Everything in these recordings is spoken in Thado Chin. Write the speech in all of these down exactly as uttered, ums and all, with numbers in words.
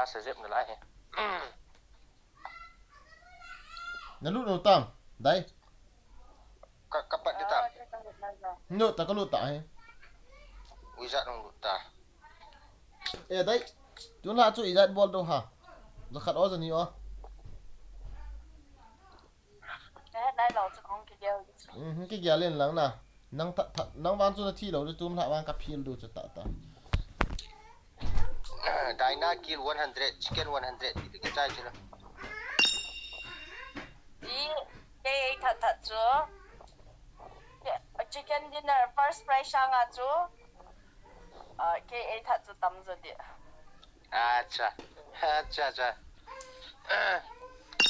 Sa jep na lai he. Na lut no tam, dai. Ka, ka pat di tam. No, ta ka lut ta he. Ui, ijat nong lut ta. Eh, dai. Tun la chu ijat bol do ha. Za khat o za ni o. Eh, nai lo chu kong ki gel. Mhm, ki gel len lang na. Nang ta, ta, nang vang chu na thi lo chu tum la vang ka phil do chu ta ta. Dyna kill one hundred, chicken one hundred, ti ki chai chu la. Di, kei ei that that chu. Ke, chicken dinner, first prize sang a chu. Ah, kei ei that chu tam jo di. Acha, acha, acha.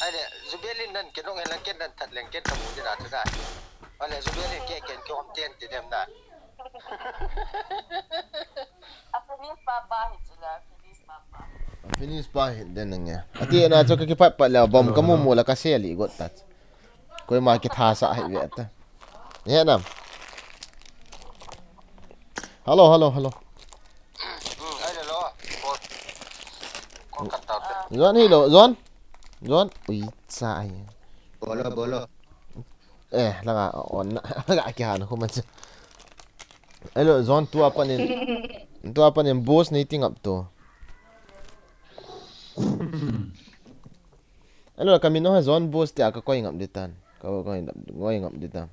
Ai le, Zubelin nan ke nong helang ken nan that leng ken kamu di na chu da. Ai le, Zubelin ke ken ke hom ten ti dem da. A finish papa hi chu la, finish papa. A finish pa hi den nge. Ati na chu ka kipat pat le bom ka mu mu la ka se li got tat. Koima kitha sa hi ve ta. Ye nam. Hello, hello, hello. Hmm, ai le lo. Call, call cut out. Zon hi lo, Zon. Zon. Ui, sa ai. Bolo, bolo. Eh, langa on, langa kihan ko man. Hello, Zon, tua panin. Tua panin boss ni ting up to. Hello, kami no Zon boss tia ka koi ngap di tan. Ka koi ngap, koi ngap di tan.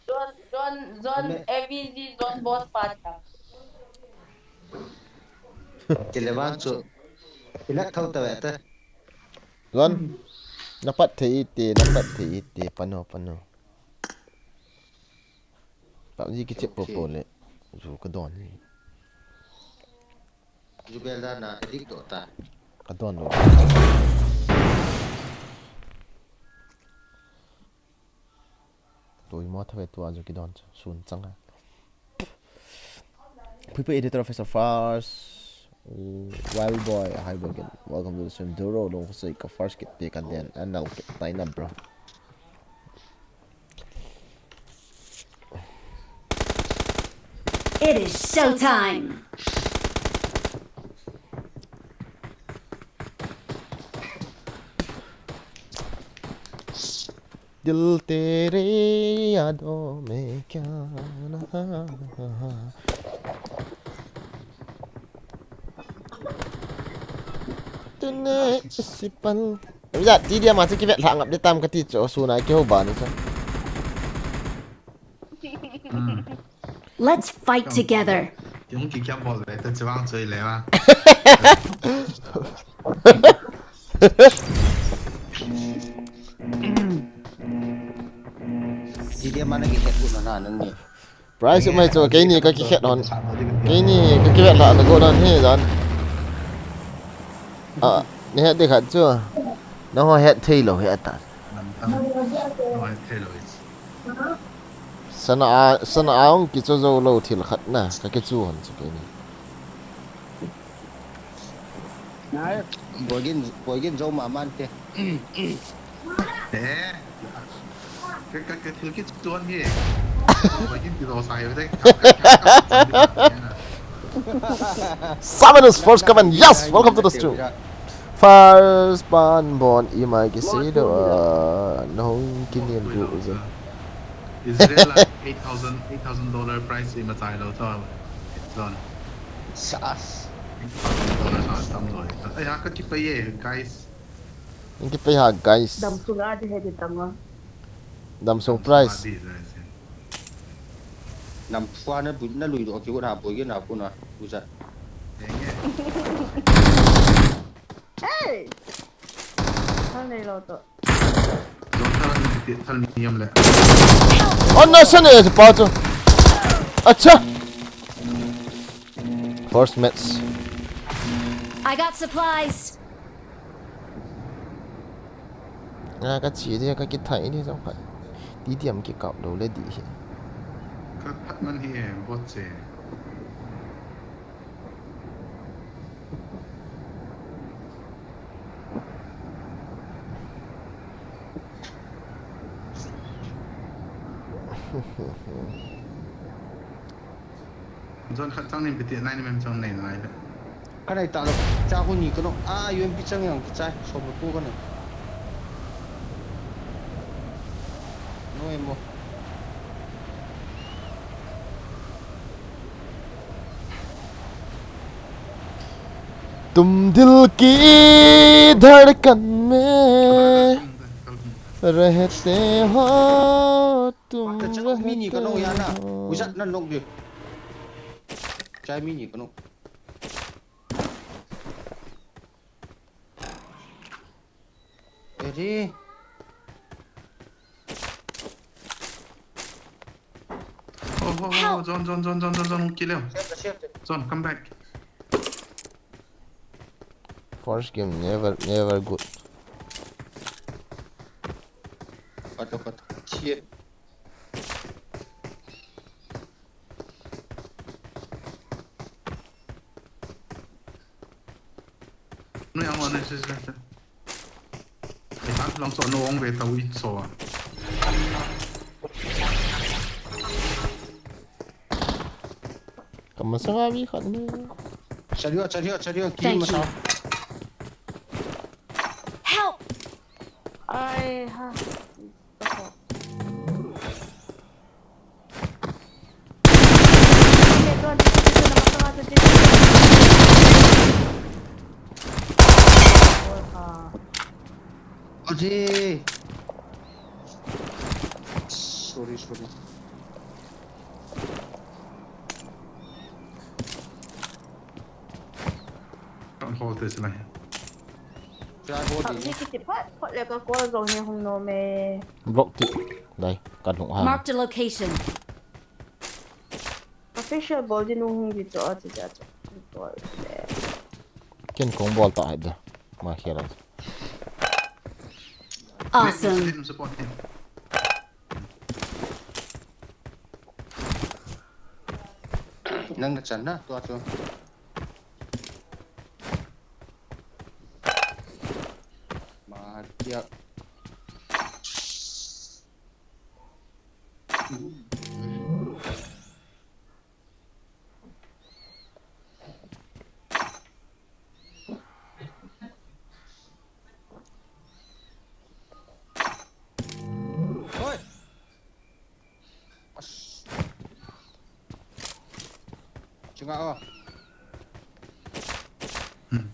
Zon, Zon, Zon, A V G, Zon boss pa ta. Kile vang chu. Ila thau ta ve ta. Zon, na pat thei ite, na pat thei ite, pano, pano. PUBG kichep po po le. Zu ka don hi. Zubel da na edit do ta. Ka don lo. Tui mo thave tua zu kidon chu sun changa. People editor of Fast. Wild boy, hi boy again. Welcome to the stream. Duro, long for sake of first kit pick and then and I'll get line up, bro. It is showtime. दिल तेरे यादों में क्या ना। तूने इस पल. Ui, ya, ti dia ma chu kivet lha ngap di tam kati chu, suna kiho ba ni chu. Hmm. Let's fight together. Yung kikiam bol ve, ta chiwang choi le wa. Ji dia mana ki het bu na na nang ni. Price mai chu, keini ka kikhet hon. Keini ka kivet lha na go dan hi dan. Ah, ni het di khat chu. Na ho het thei lo hi atan. Lam tam. Na ho het thei lo hi. Sana a, sana a ong kicho zo lo thil khat na, ka kichu hon chu keini. Nai, boigin, boigin zo ma man te. Eh. Ka, ka, ka thil kichu hon hi. Boigin kizo sai ve. Samanus first comment. Yes, welcome to the stream. First pan bon i mai ki si do, ah, nong ki niam gu zo. Israel a eight thousand, eight thousand dollar price i ma chai lo to. Zon. Sas. Eight thousand dollar sa tam lo. Ai ha ka kipe ye, guys. Ki pe ha, guys. Dam sung a di he di tam a. Dam sung price. Nam phua na bu-, na lui do ki na boigin na bu na bu sa. Hey! Thal nei lo to. On na sa ne pa chu. Acha. First match. I got supplies. Nga ka chi dia ka kithai ni jong kha. Ti tiam ki kap lo le di hi. Ka phat man hi em bot che. Zon khat chang nin piti nai ni mem chang nei nai le. Kanai ta lo. Cha ko ni kano. A, U M P chang yang kichai. Som ko kano. No emo. तुम दिल की धड़कन में रहते हो, तुम Mata cha mini kano रहते yana. हो। Wizard na nok de. Cha mini kano. Ready? Oh, oh, oh, Help! John, John, John, John, John, John, kill him. Save the, save the. John, come back. First game never, never good. What the fuck? Shit. No, yang mana sih sih. Eh, ha, langsung no ong beta wit so. Kamasanga mi khat ne. Chariot, chariot, chariot, ki Thank you. Masa. Help! Ai ha. Aji. Sorry, sorry. Kan hol te sila. Try hol Thak di. Ni kiti phat, phat le ka call jong hi hung nom e. Block ti. Dai, ka lung ha. Marked a location. Official bol di nu hung di cho a chi ja cho. Bol le. Ken kong bol ta hai da. Ma khela. Awesome. Support him. Nang na chan na, tua chu. Ma, tia. Hoi. As. Chinga o. Hmm.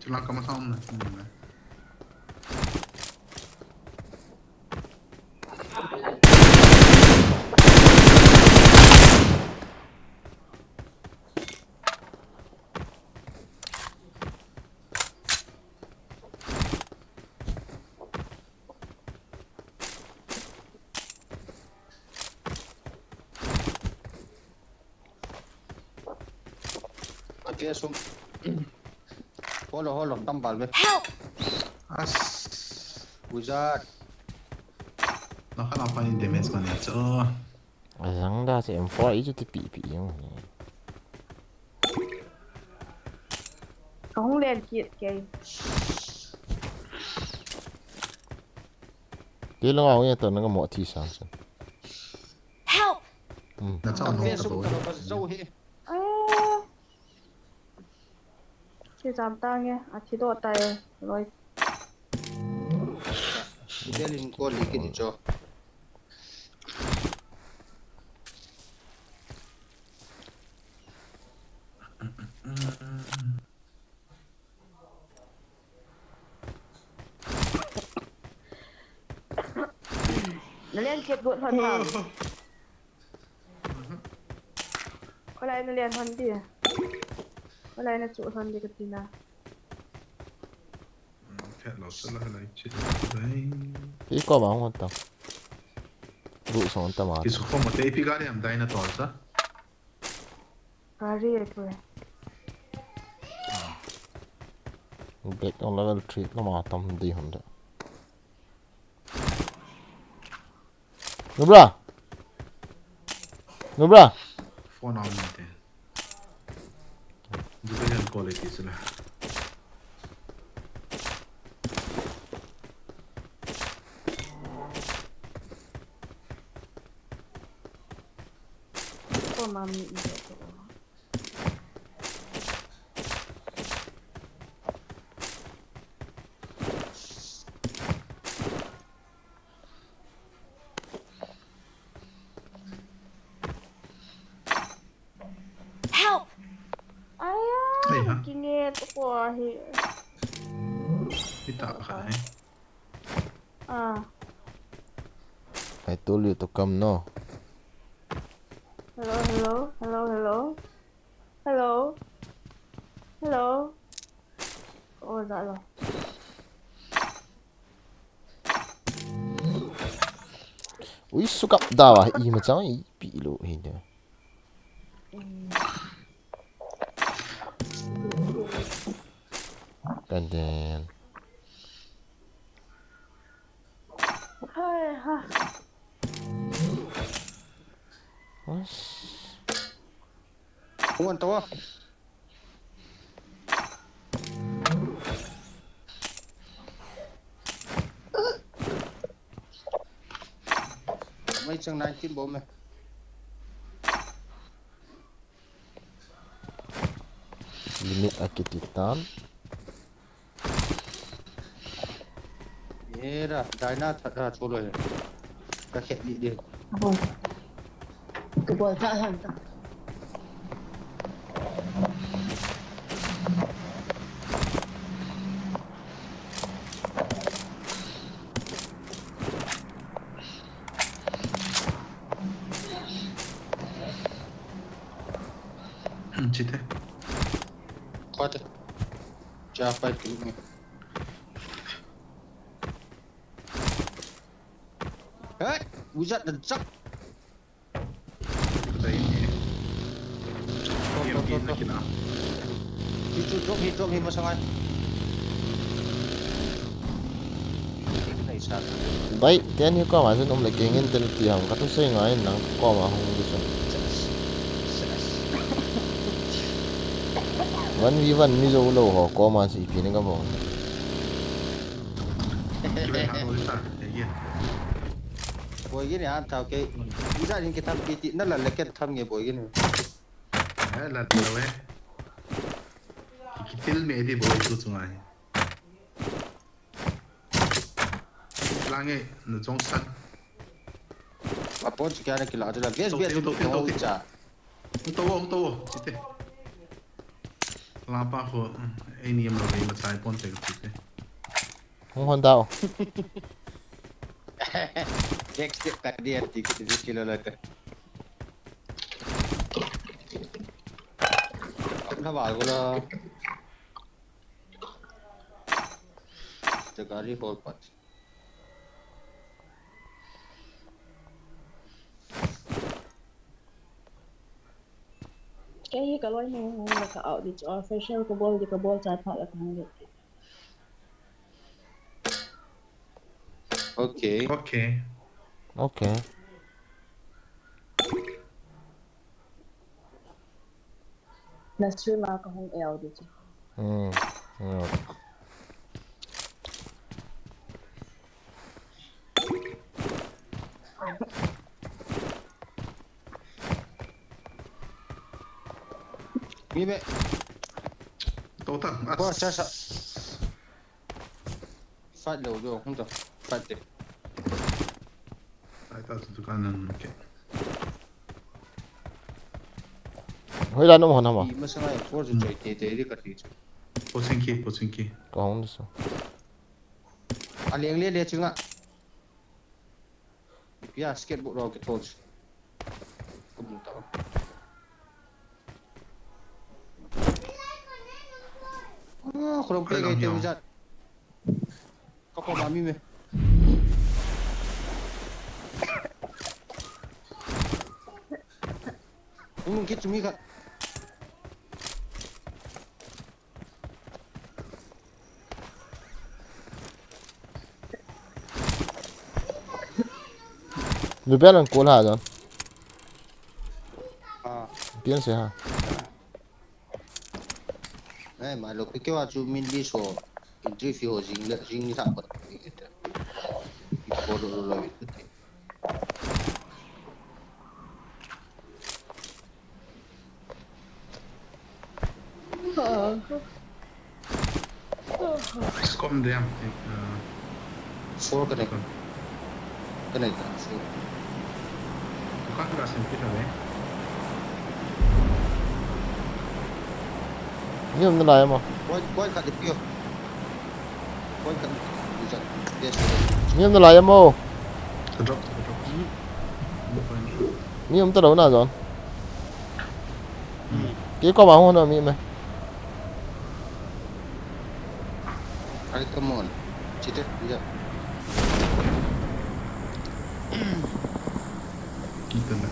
Chila kama sa um na. Hmm. Ake sum. Holo, holo, tambal be. Help! As. Wizard. Nakala pa in damage man eh. So. Azang da se M four i chu ti pi pi yung. Kong len kit ke. Ti lo ngau ye to na ka mo thi sang sen. Help! Hmm. Na chao no ka to. Ka zo hi. Ah. Si jam ta nge, a thi do tai, loi. Delin ko li ki ni cho. Nalen kit got hon ha. Kolai nalen hon di. Kolai na chu hon di katina. Phet lo sala lai chi dai. Pi ko ba hon ta. Ru song ta ma. Ki su ko mo te pi gari am dai na tol sa. Gari e tu. Back on level three lama tam di hon da. Nubra. Nubra. Phone on mate. Dubai an quality sila. Ko mami ide to. Ah. I told you to come, no? Hello, hello, hello, hello. Hello. Hello. Oh, that. Ui, sukap dawa, i ma chang, i pi lo, hi de. Kan den. Hai, ha. Ush. Kuan tawa. Mai chang nineteen bom e. Limit a kiti tan. Era, daina that ra chu lo he. Ka khet ni de. Ka bol ta han ta. Chite. Kwate. Cha pai tu ni. Hey, wizard na jak. Hi chu drop hi, drop hi, masang ai. Bai, ten hi koma jun um le kengin ten ti ham, ka thusei ngai nang koma hung di sun. One v one mi jou lou ho koma si pi ni ka bol. Boi gini an thau ke. Ija in ke tham pi ti na la le ke tham nge boi gini. Eh, la ti lo eh. Ki til me di boi tu chunga hi. Lange, na jong san. Apon chu kya na kila chu la. Bes, bes, tu, tu, tu, tu, tu, cha. Hung tou o, hung tou o, chite. Lapa ho, eh, ni em lo ve ma chai pon te ka chite. Hung hon dau. Next step ka dia ti ki ti kilo la ka. Na ba ko la. Te gari hol pat. Kei hi ka loi nung nung la ka out di chu, ah, facial ka bol di ka bol cha pha la ka hang di. Okay. Okay. Okay. Na stream a ka hung el di chu. Hmm. Hmm. Mi be. Total. Ko sa sa. Fight lo jo, hung to. Fight te. Fight ta tu kan nan ke. Hoi la nom hon hama. Masang ai force choi te te ri ka ti chu. Pochinki, Pochinki. Ka hung so. A leng le le chunga. Pia skateboard ro ke thol. Ka bung ta. Ah, khrom pe ke te wizard. Ka ko ma mi me. Ung ki chumi ka. Lu bel an kol ha don. Ah. Pian se ha. Eh, ma lo ke wa chu min bi so. Entry fee ho jing le, jing ni tha pat. Ko lo lo lo. Scom dia. Four ka nei. Ka nei ta, four. Bukan ka sen pi ta ve. Ni um na lai mo. Koi, koi ka di pio. Point kan, Vijat. Yes. Mi um nalai em o. Ka drop, ka drop. Mi um talou na John. Kei koma hung hon mi um e. Ai, come on. Chite, Vijat. Kita na.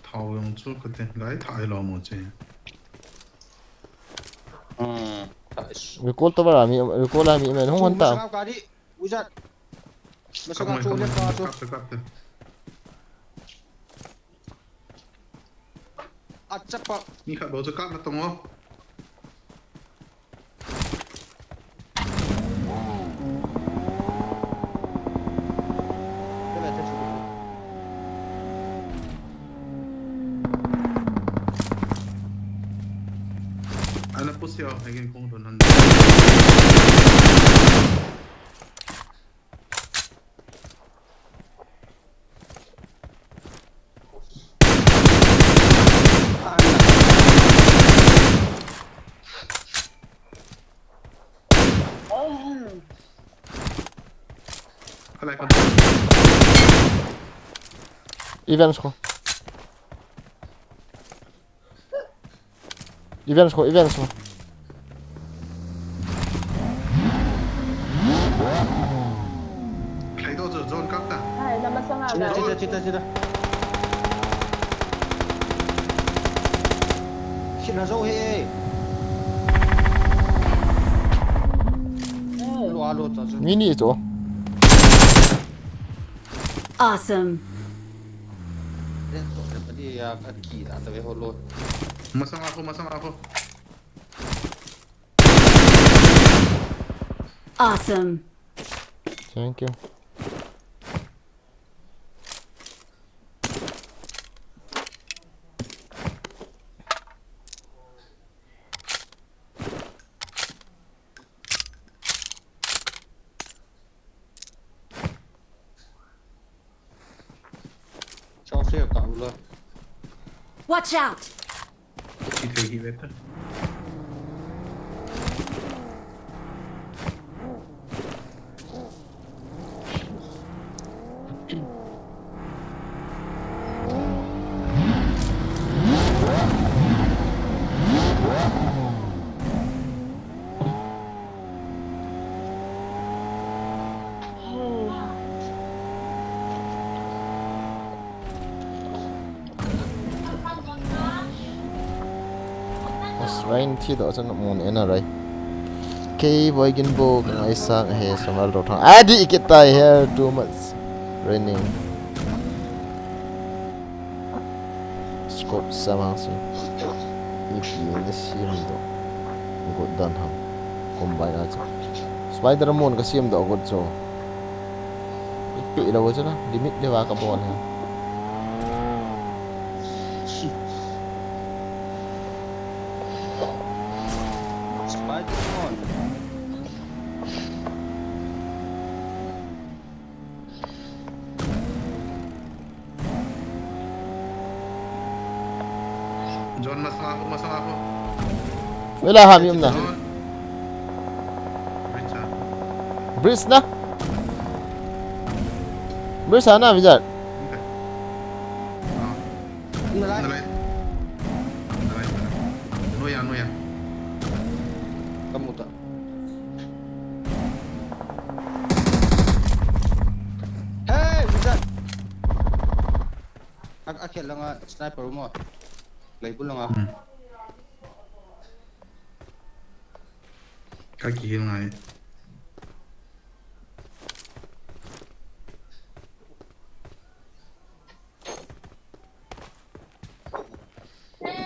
Thao jong chu kati lai thai lo mo che. Hmm, thai. Recall to ba mi, recall a mi men hung hon ta. Masanga gari, Vijat. Masanga chu le pa chu. Kap, kap, kap. Acha pa. Mi khat bou chu kap na tong o. Ana push o, again kong don han. Events ko. Events ko, events ko. Khlai do jo, John kap ta. Hai, nama sanga. Chita, chita, chita, chita. Khina jo he. Lo, lo, ta jo. Mini jo. Awesome. Ren to, ren to, dia ka ki da ta ve ho lo. Masanga ko, masanga ko. Awesome. Thank you. Chao se ka ula. Watch out! Chi thei hi ve ta. As rain thi do chan mun ena rai. Kei boy gin bo ka ngai sang he samal do thang. Adi kitai here too much raining. Scope samang si. Ipi na sim do. Got dan ham. Combine a cha. Spider mon ka sim do got cho. Ipi lo cha na. Limit le wa ka bol ha. Spider mon. John, masang ako, masang ako. Wala ha, mi um na. John. Richard. Bridge na. Bridge na, Vijay. Okay. Ah. Nalai. Nalai. Nalai, nalai. Nuya, nuya. Kamuta. Hey, Vijay. A, a khel langa sniper mo. Leibul langa. Hmm. Ka kihil ngai.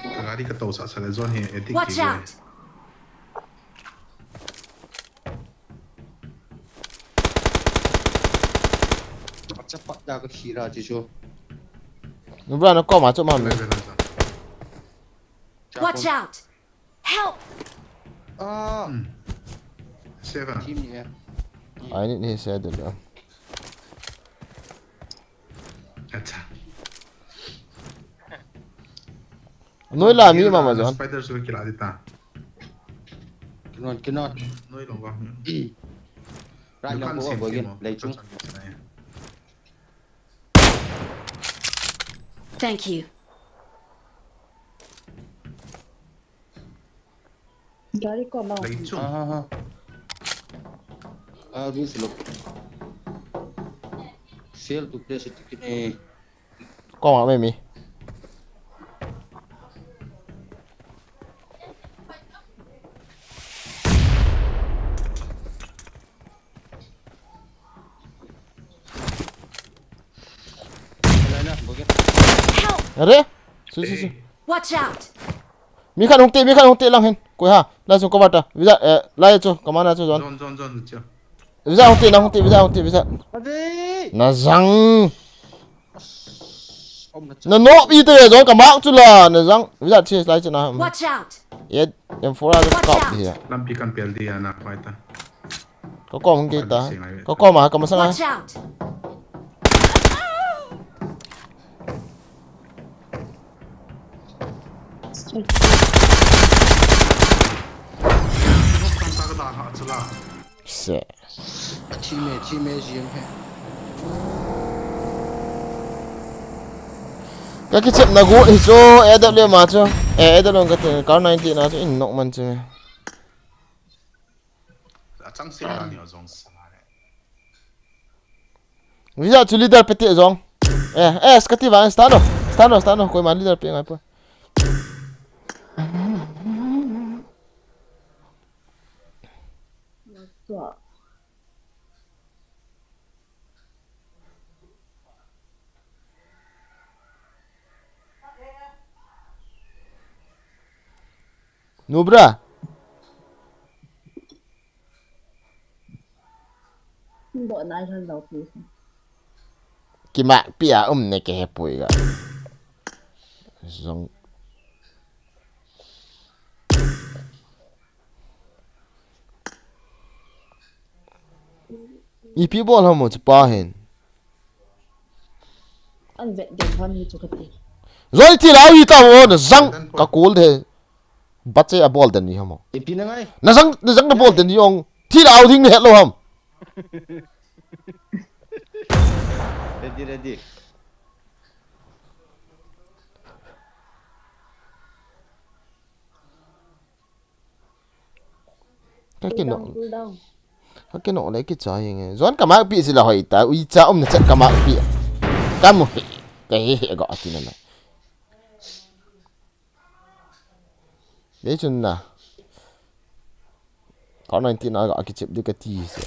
Ka gari ka to sa sa le zone hi, eh, tik. Watch out! Acha pat da ka khira chi chu. Nubra na koma chu ma mi. Level sa. Watch out! Help! Ah, Hmm. Seven. Team ni e. Ai ni ni se de. Acha. Noi la mi ma ma jon. Spider su kila dita. Kinon, kinon. Noi long ba. Right long ko bo ge lei chung. Thank you. Gari ko ma. Lei chung. Ha ha ha. Ah, this look. Fail to place it kine. Koma me mi. Lai na, bo ge. Help! Are? Su su su. Watch out! Mi khat hung te, mi khat hung te lang hin. Koi ha. Lai chu cover ta. Visa, eh, lai chu, kamana chu jon. Zone, zone, zone, zone. Visa hung te, na hung te, visa hung te, visa. Ade. Na jang. Om na. Na no bi te jon ka mark chu la, na jang. Visa che lai chu na. Watch out! Ye, M four a ka kap dia. Lampi kan pel dia na, pai ta. Ka kom hung ke ta. Ka kom a, ka masang a. Watch out! Kan ta ka ta ha chula. Se. Team e, team e, G M he. Ka kichep na gu hi chu, A W M a chu. Eh, A W M ka te, Kar ninety na chu, in nok man chu. Achang se na ni zong sa na. Visa chu leader pe te jong. Eh, eh, ska ti vang, stano. Stano, stano, koima leader pe ngai po. Nubra. Bo nai han lo pi. Kimak pi a um ne ke he pui ga. Zong. Ipi bol ham mo chu pa hin. An vet den hon ni chu kati. Zoi ti lau hi ta mo na zang ka kul de. Bache a bol den ni ham mo. Ipi na ngai. Na zang, na zang na bol den ni ong. Ti lau ding ni het lo ham. Ready, ready. Ka kino. Cool down. Ka kino le kicha yeng e. Zon ka mak pi si la hoi ta. Ui cha um na chat ka mak pi. Ka mu he. Ka he he ga ati na na. Dei chun na. Kar ninety na ga kichep di ka ti se.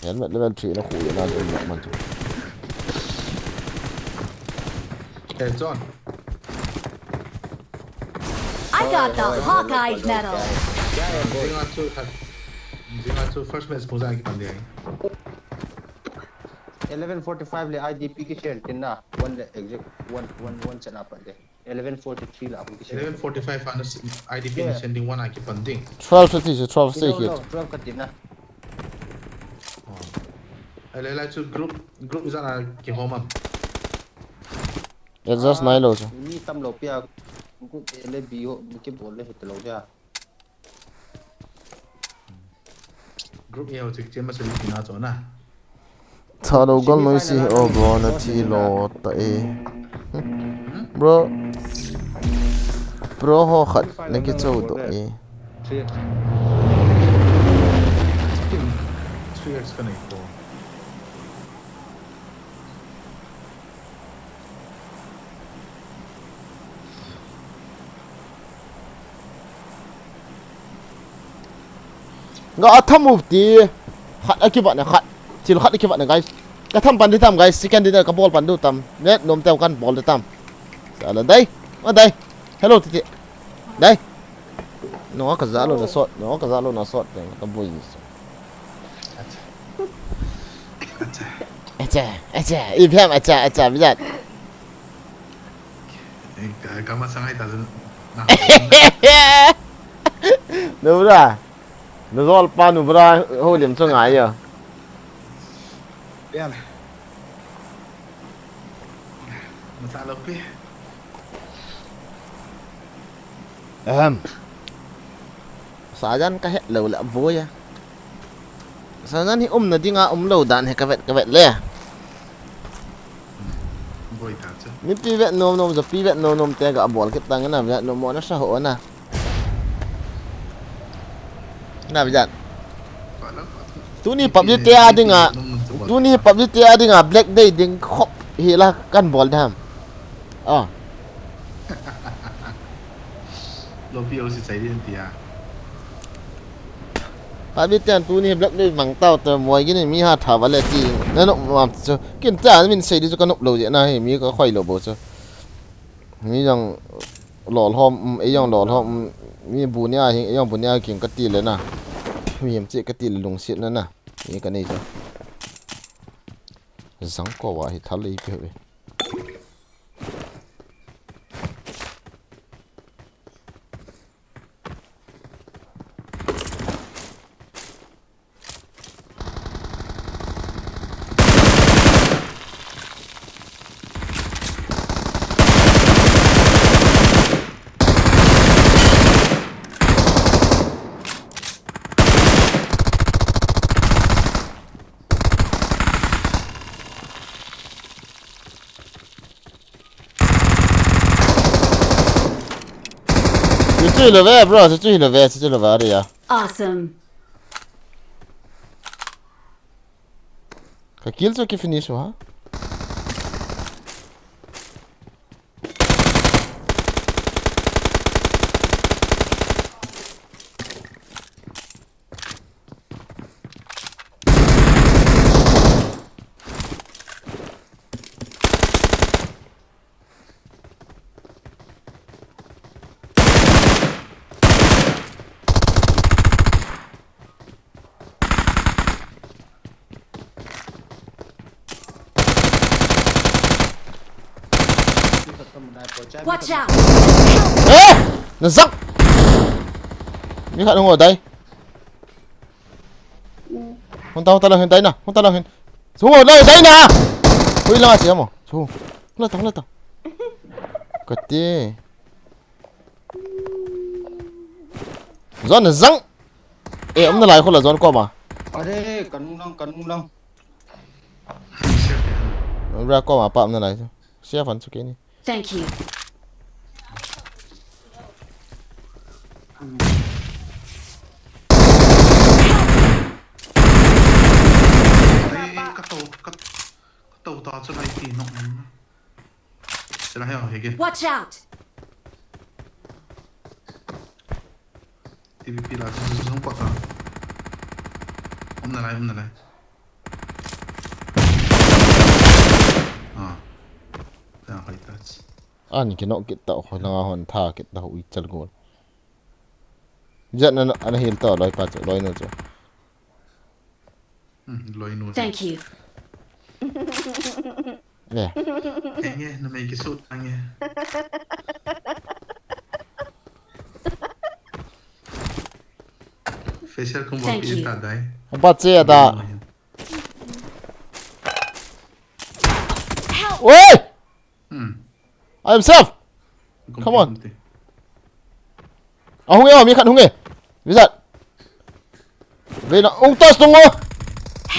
Helmet level three na khu na dun na man chu. Eh, John. I got the Hawkeye medal. Zinga chu khat. Zinga chu first match pung za ki pan de. Eleven forty-five le I D P ki chen tin na. One le exact one, one, one chana pan de. Eleven forty-three la hung ki chen. Eleven forty-five ana I D P ni sending one a ki pan ding. Twelve thirty chu, twelve thirty No, ki. No, twelve ka tin na. Ele lai chu group, group zana ki home am. Adjust nai lo chu. Mi tam lo pia. Group A le B ho ki bol le het lo pia. Group A ho chik che ma sali kina chu na. Tha lo gol noi si o bro na thi lo ta e. Bro. Bro ho khat na ki chou do e. Three X. Three X ka nei ko. Nga a tham u ti. Khat a kivat na khat. Thil khat a kivat na, guys. Ka tham pan di tam, guys. Second dinner ka bol pan du tam. Net nom teu kan bol di tam. Sala dai. Ma dai. Hello, titi. Dai. No ka za lo na sot. No ka za lo na sot. Ka boi. Acha. Acha. Acha, acha, ipi ham, acha, acha, Bijat. Eh, ka, ka masang ai ta jun. Na. Nubra. Nujol pa Nubra ho lim chu ngai yo. Pian. Masa lo pi. Ahem. Sajan ka het lou le boi a. Sajan hi umna dinga umlou dan hi ka vet, ka vet le. Boi ta chu. Mipi vet nom nom, jopi vet nom nom te ga bol kit tang na, vet nom mo na sa ho na. Na Bijat. Tuni PUBG te a dinga, tuni PUBG te a dinga Black Day ding khop hi la kan bol dam. Ah. Lopi o si chai din tia. PUBG te an tuni Black Day mang tau te moi gini mi ha tha vale ti. Na no mam chu. Kin ta min sei di chu ka nop lou je na hi mi ka khoi lou bo chu. Mi jong lolhom, um, ei jong lolhom, um, mi bu nia hi, ei jong bu nia king ka ti le na. Mi hem che ka ti le lungset na na. Mi ka nei chu. Jang ko wa hi thal ei pe ve. Chuchu hilou ve, bro, chuchu hilou ve, chuchu hilou ve, are ya. Awesome. Ka kill chu ki finish u ha. Watch out! Eh! Na zak! Mi khat hung o dai. Hung ta, hung ta lang hin dai na, hung ta lang hin. Hung o dai, dai na! Hui lang a siam o. Hung la ta, hung la ta. Kati. Zon na zang. Eh, um na lai khu la zon ko ma. Are, kanung lang, kanung lang. Ra ko ma pa um na lai. Sia fan chu ke ni. Thank you. Ai, ka to, ka, ka to ta chu lai ti nok nam. Sila heo hege. Watch out! T V P la zung zung pa ta. Um na lai, um na lai. Ah. Ta khai ta. An ki nok kit ta, khoi langa hon tha kit ta, hui chal gol. Jat na, na, ana heal ta, loi pa chu, loi nu chu. Hmm, loi nu chu. Thank you. Nge. Nge, nge, na mei ki sut, nge. Facial combo. Thank you. Pi ta dai. Ba che da. Help! Oi! Hmm. I am safe. Come on. Ahung e, mi khat hung e. Wizard. Veina, ung tas tung o.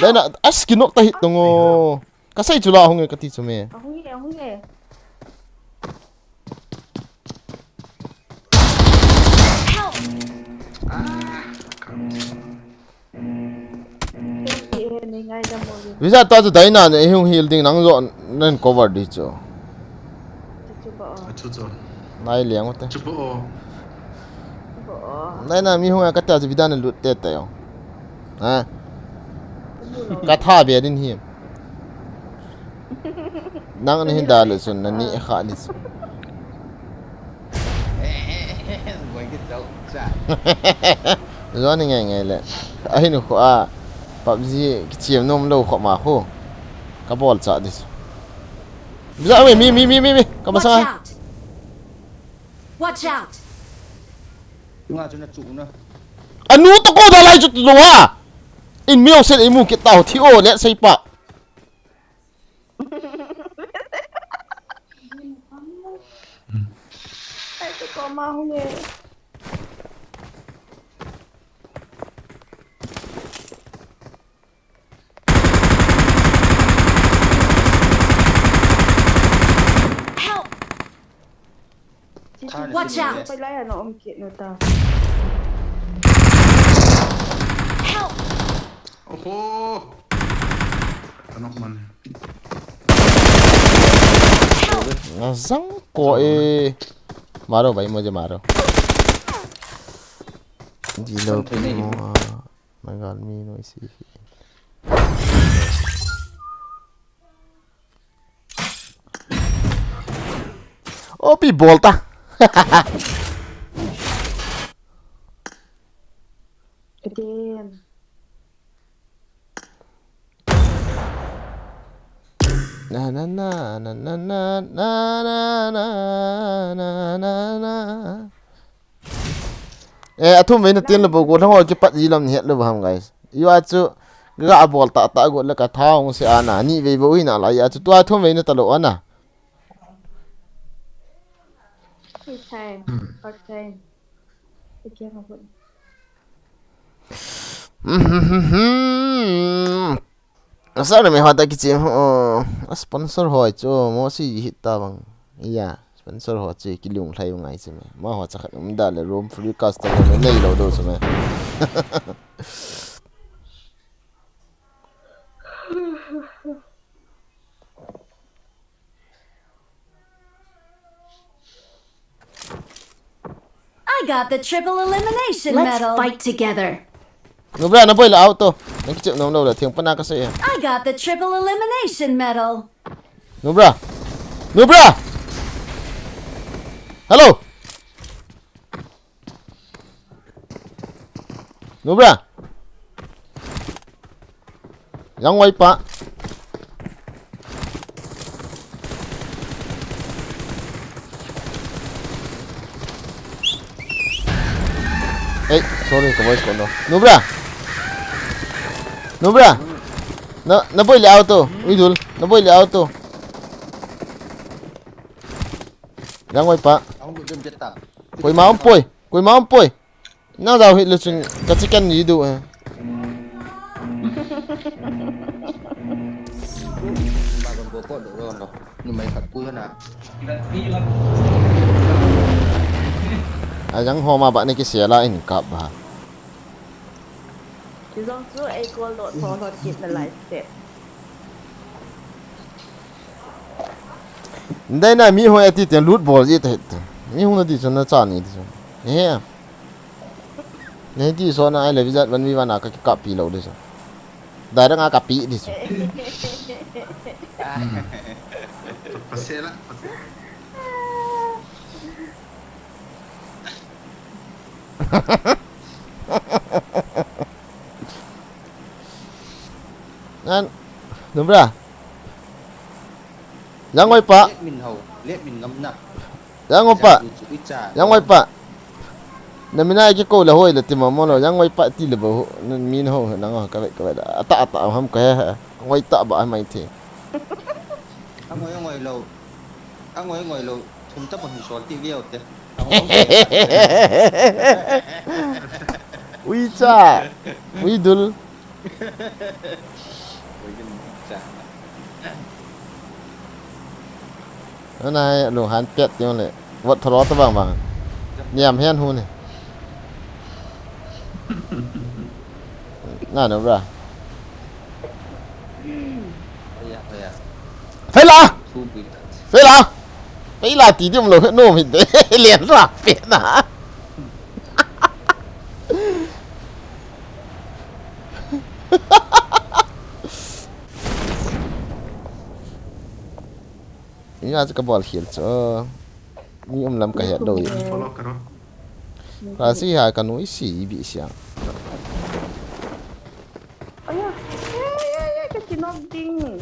Veina, as kinok ta hit tung o. Ka sei chu la hung e, ka ti chu me. Ahung e, ahung e. Help! Wizard ta chu daina ne hung heal ding nang jo nan cover di chu. Achu chu. Nai liang ute. Chu bo. Nai na mi hung a ka ta chu vida na lut te te yo. Ha. Ka tha be din hi. Nang ni hin da le sun na ni kha ni sun. Boi ki chau cha. Zo ni ngai ngai le. Ahin khu a PUBG ki chiam nom lo kho ma khu. Kabol cha di. Bisa mi, mi, mi, mi, mi, mi. Watch Kamasa. Out! Watch out! Nga chu na chu na. Anu to ko da lai chu tu ha. In mi o se imu kit tau thi o le sei pa. Ai, tu ko ma hung e. Help! Watch out! Pai lai a na om kit nu ta. Help! Oho. Kanok man. Help! Nga zang ko e. Maro bai mo je maro. Di lo pi mo. Magal mi no isi. O pi bol ta. Again. Na na na na na na na na na na na na. Eh, athum vei na tin le bo go thang ho kipat ji lam ni het le bo ham, guys. Iwa chu ga bol ta ta go le ka thau se ana ni vei bo ina la ya chu tua thum vei na ta lo ana. First time. First time. Again, I wouldn't. Asa na me hota kichi ho, a sponsor ho chu mo si hit ta bang. Iya, sponsor ho chu kilung lhai ngai chu me. Ma ho cha khat um da le room free customer me nei lo do chu me. I got the triple elimination medal. Let's fight together. Nubra, na boi la auto. Na kichep nom lo la, thing pana ka sei. I got the triple elimination medal. Nubra. Nubra. Hello. Nubra. Yang wai pa. Hey, sorry, ka voice ko no. Nubra. Nubra. Na, na boi le auto. Uidul. Na boi le auto. Yang wai pa. Koi ma um poi. Koi ma um poi. Na dau hit le chun ka chicken ni du, eh. Ba kon bo ko do ron lo. Numei khat pu na. A jang ho ma ba ne ki se la in kap ba. Ki jong chu ei kol dot tho lot kit na lai step. Ndai na mi ho ati te lut bol ji ta hit. Mi hung na di chun na cha ni di chun. He. Nei ti so na ai le vijat van vi van a ka, ka pi lo di so. Dai dang a ka pi di so. Pasela, pasela. Nan, Nubra. Yang wai pa. Let min ho, let min ngam na. Yang wai pa. Yang wai pa. Na mina ki ko la hoi la ti ma mo lo. Yang wai pa ti le bo. Na min ho na ngo ka ve ka ve. Ata ata ham ka he. Wai ta ba mai the. Angoi ngoi lo. Angoi ngoi lo. Thum ta bang sol ti viau te. Ui cha. Ui dul. Ana hai lu han pet tiang le. Vot tharo ta bang bang. Niam hen hu ne. Na no bra. Phela! Phela! Phela ti diam lo no mi de. Lian ra pe na. Ina chu ka bol khel chu. Ni um lam ka het lo. Follow ka ro. Ka si ha ka nui si bi siang. Aya, aya, aya, aya, ka kinok ding.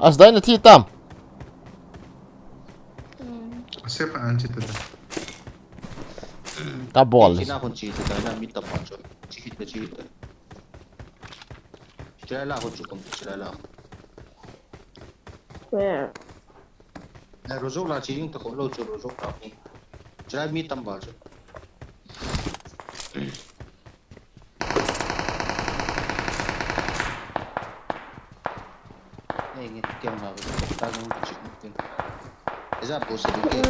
As dai na thi tam. Safe an chi ta. Ka bol. China khun chi ta na mi tam pa chu. Chi ta chi ta. Chila la khun chu kum chila la. Where? Na rojok la chi yung ta ko lo chu rojok la ni. Chila mi tam ba chu. Nei nge tiang ha ta nung chi tiang. Eza bo se ke.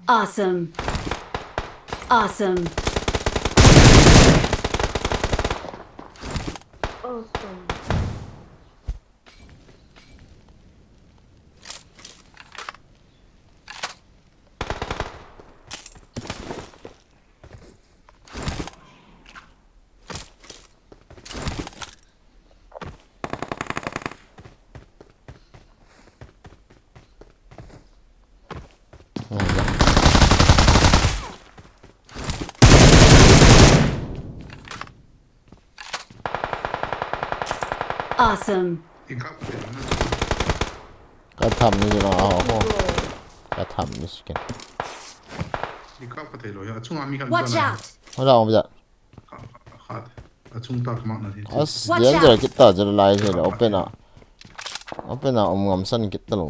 Awesome. Awesome. Awesome. Ka tham ni na ho. Ka tham ni sikin. Watch out! Hala om ja. As, danger kit ta jel lai jel open a. Open a um ngam san kit ta lo.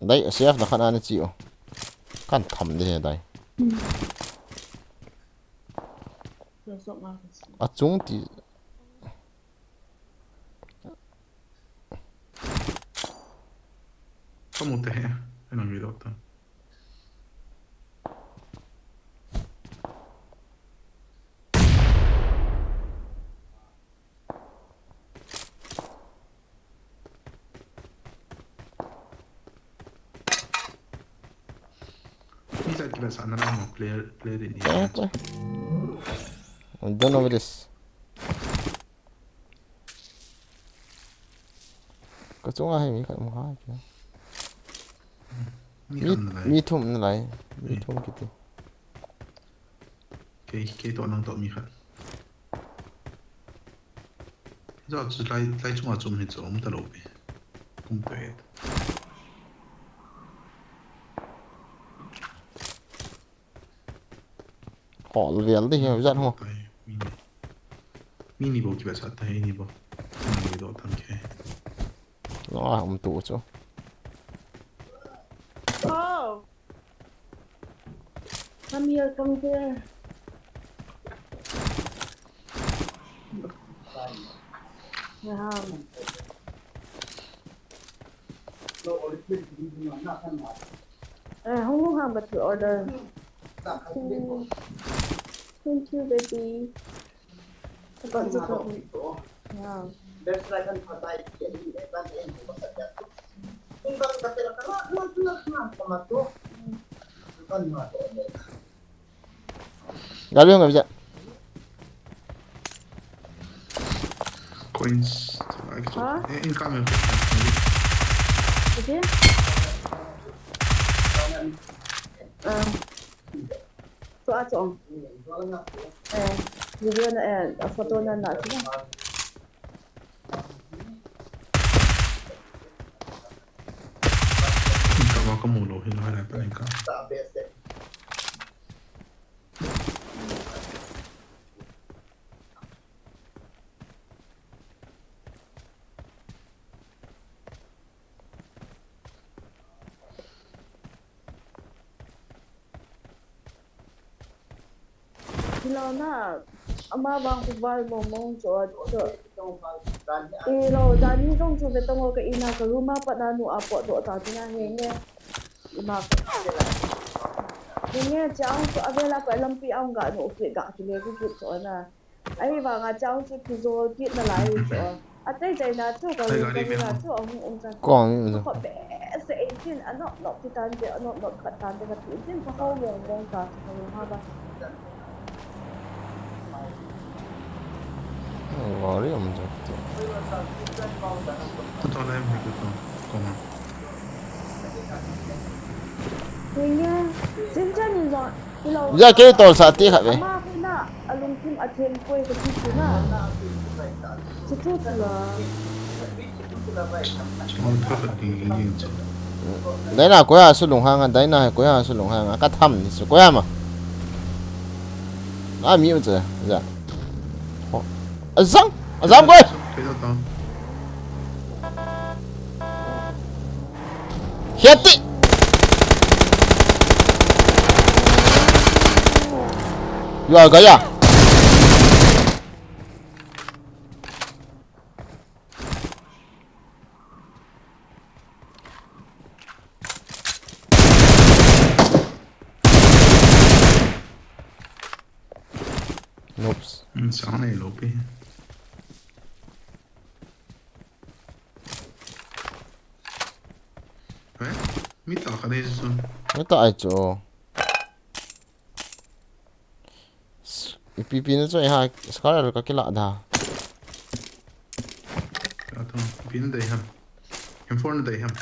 Dai, safe na khan ani chi o. Kan tham de he dai. A chung ti. Kamu te he. Ena mi dot ta. Ni sa kila sa na lang mo player, player in. Eh, eh. I don't know this. Ka chunga hi mi khat mu ha kya. Mi, mi thum na lai. Mi thum kiti. Kei, kei to nang to mi khat. Zo chu lai, lai chunga chu um hi chu um ta lo pi. Um ta et. Hol vel di hi zat ho. Mi ni, mi ni bo ki ba sa ta hi ni bo. Nang ni do tam ke. No, a um tu chu. Oh. Come here, come here. Yeah. Uh, how long have to order? Thank, thank you, baby. Ito, ito, ito. Yeah. Gari hung abija. Coins. Ha? Eh, income. Ito? Um. Chu a chu ong. Eh, video na, eh, a photo na na chu na. Ka va ka mu lo hin hai pa ka. Hilou na, ama vang khu val mong mong chu, chu. Hilou, jani jong chu ve tong o ka ina ka room a pat na nu a potdoh ta tina henge. Ima. Henge, chang chu avel a pat lampi a hung ga nu kit ga kile kit chu na. Ahivanga chang chu kijol kit nalai chu. Atei chaina chu ka room ka dinga chu ahung um chan. Kong in. Kho behseh in tin anop nop ti tan te, anop nop khat tan te kati in tin ka ho mong mong ta chu ka room ha ba. Gari um chu. Kong in. Henge, chin chan in jong. Ja kei tol sa ti khat ve. Ama khu na, alungthim a theng koi ka ti chu na. Chu chu chu la. Dai na koi a su lunghang a, dai na koi a su lunghang a, ka tham ni su koi a ma. A mi u che, ja. Azang, azang koi. Hiati. Yo, gaya. Sang nei lo pi. Eh? Mi ta kha dei chu. Mi ta ai chu. Ipi pi na chu ha scar ka kila da. Ka thong. Pin dei ham. M four na dei ham.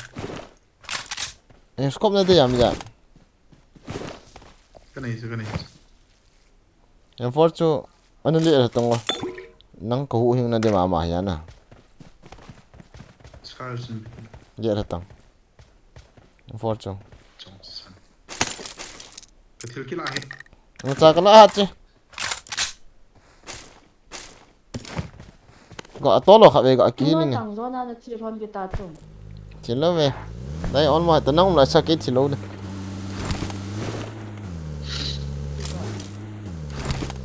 Eh, scope na dei ham ja. Ka nei chu, ka nei chu. M four chu ana le tong. Nang ka hu hing na de ma ma ya na. Scar sin. Le tong. M four chu. Chong san. Ka thil kila hi. Nga cha ka la ha che. Ga to lo kha ve ga ki ni. Tang zo na na thil hon bi ta tu. Thil lo ve. Dai on ma ta nang la sa ke thil lo de.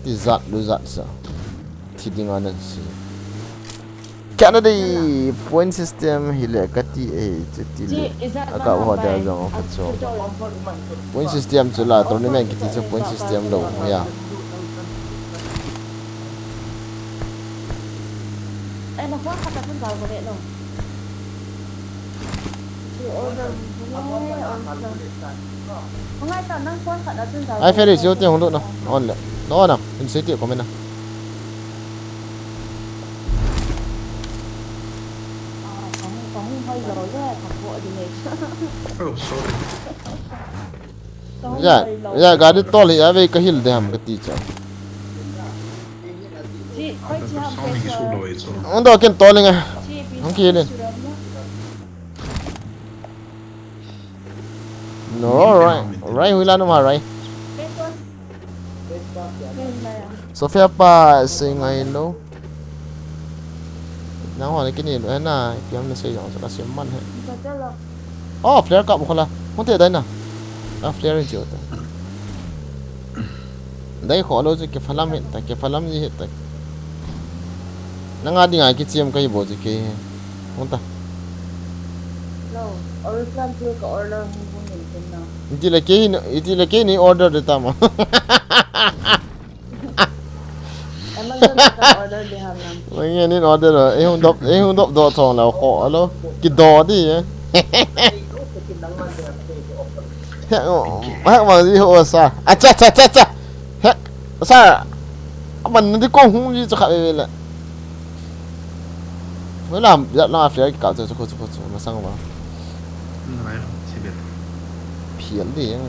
Ti zat lu zat sa. Thi ding anan si. Canada point system hi le ka ti e chu ti le. Aka ho da jong ka cho. Point system chu la tournament ki ti chu point system lo ya. Ai na phone khat a phone kal ko le no. Order. Ngai ta nang phone khat a phone kal. Ai, Ferry, siu te hong lut na. On le. No na. In se ti comment na. Oh, sorry. Ya, ya, gari tol hi ave ka hil de ham ka ti cha. Ando ken tol nga. Hong ki hil. No, right, right, hui la no ma right. Sophia pa se ngai lo. Nang hon kini lo na, kiam na se jong sa ka sim man he. Oh, flare kap khola. Hon te dai na. A flare ji ta. Dai kho lo ji ke phalam he ta, ke phalam ji he ta. Nang a ding a ki chiam kai bo ji ke. Hon ta. No, original tu ka order hung hung ni ken na. Iti le ke ni, iti le ke ni order de ta ma. Amazon ka order de ham nam. Nge ni order lo, e hung dop, e hung dop do thong la kho lo. Ki do di e. He, o, ha ma di ho sa. Acha, cha, cha, cha. He, sa. Aman di ko hung ji cha kha ve le. Wei lam, ya la flare ki kap chu, chu, chu, chu, masang ba. Ngai, si bet. Phial di yang.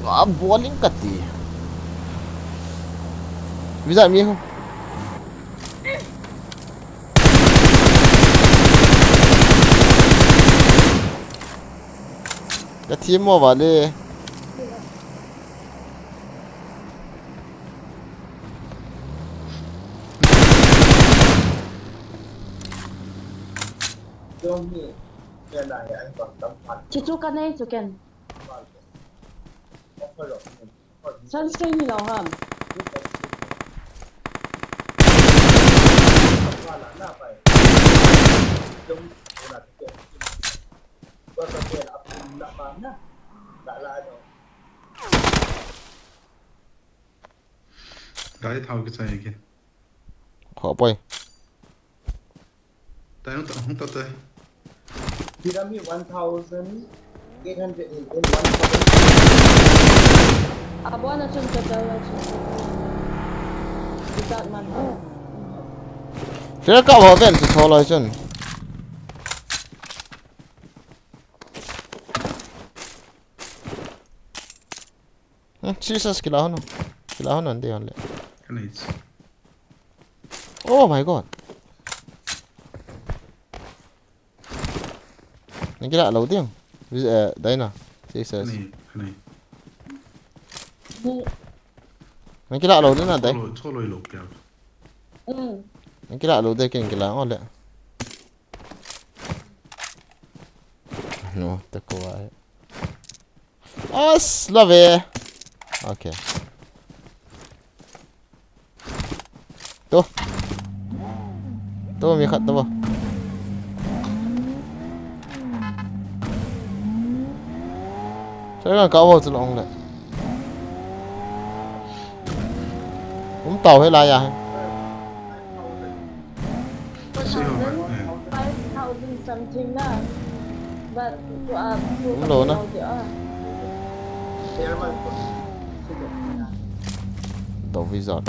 Wa, bowling ka ti. Visa mi ho. Ka team mo ba le. Chuchu ka nei chu ken. Sunscreen ni lo ham. Gari thao kichai ke. Kho poi. Tai hung ta, hung ta tai. Tirami one thousand eight hundred in, in one thousand. Abona chun total la chun. Itat man. Kira ka ho ven chu tho loi chun. Hmm, Jesus, kila hon. Kila hon ande hon le. Ka nei chu. Oh my God. Nang kila lo ding. Eh, dai na. Jesus. Ka nei, ka nei. Nang kila lo ding na dai. Tho loi, tho loi lo kya. Mm. Nang kila lo ding ken kila ole. No, ta ko ai. As, love. Okay. To. To, mi khat to ba. Sai kan ka wo chu long le. Tao he la ya. Five thousand something na. But to up to Umlo na. Tao wizard.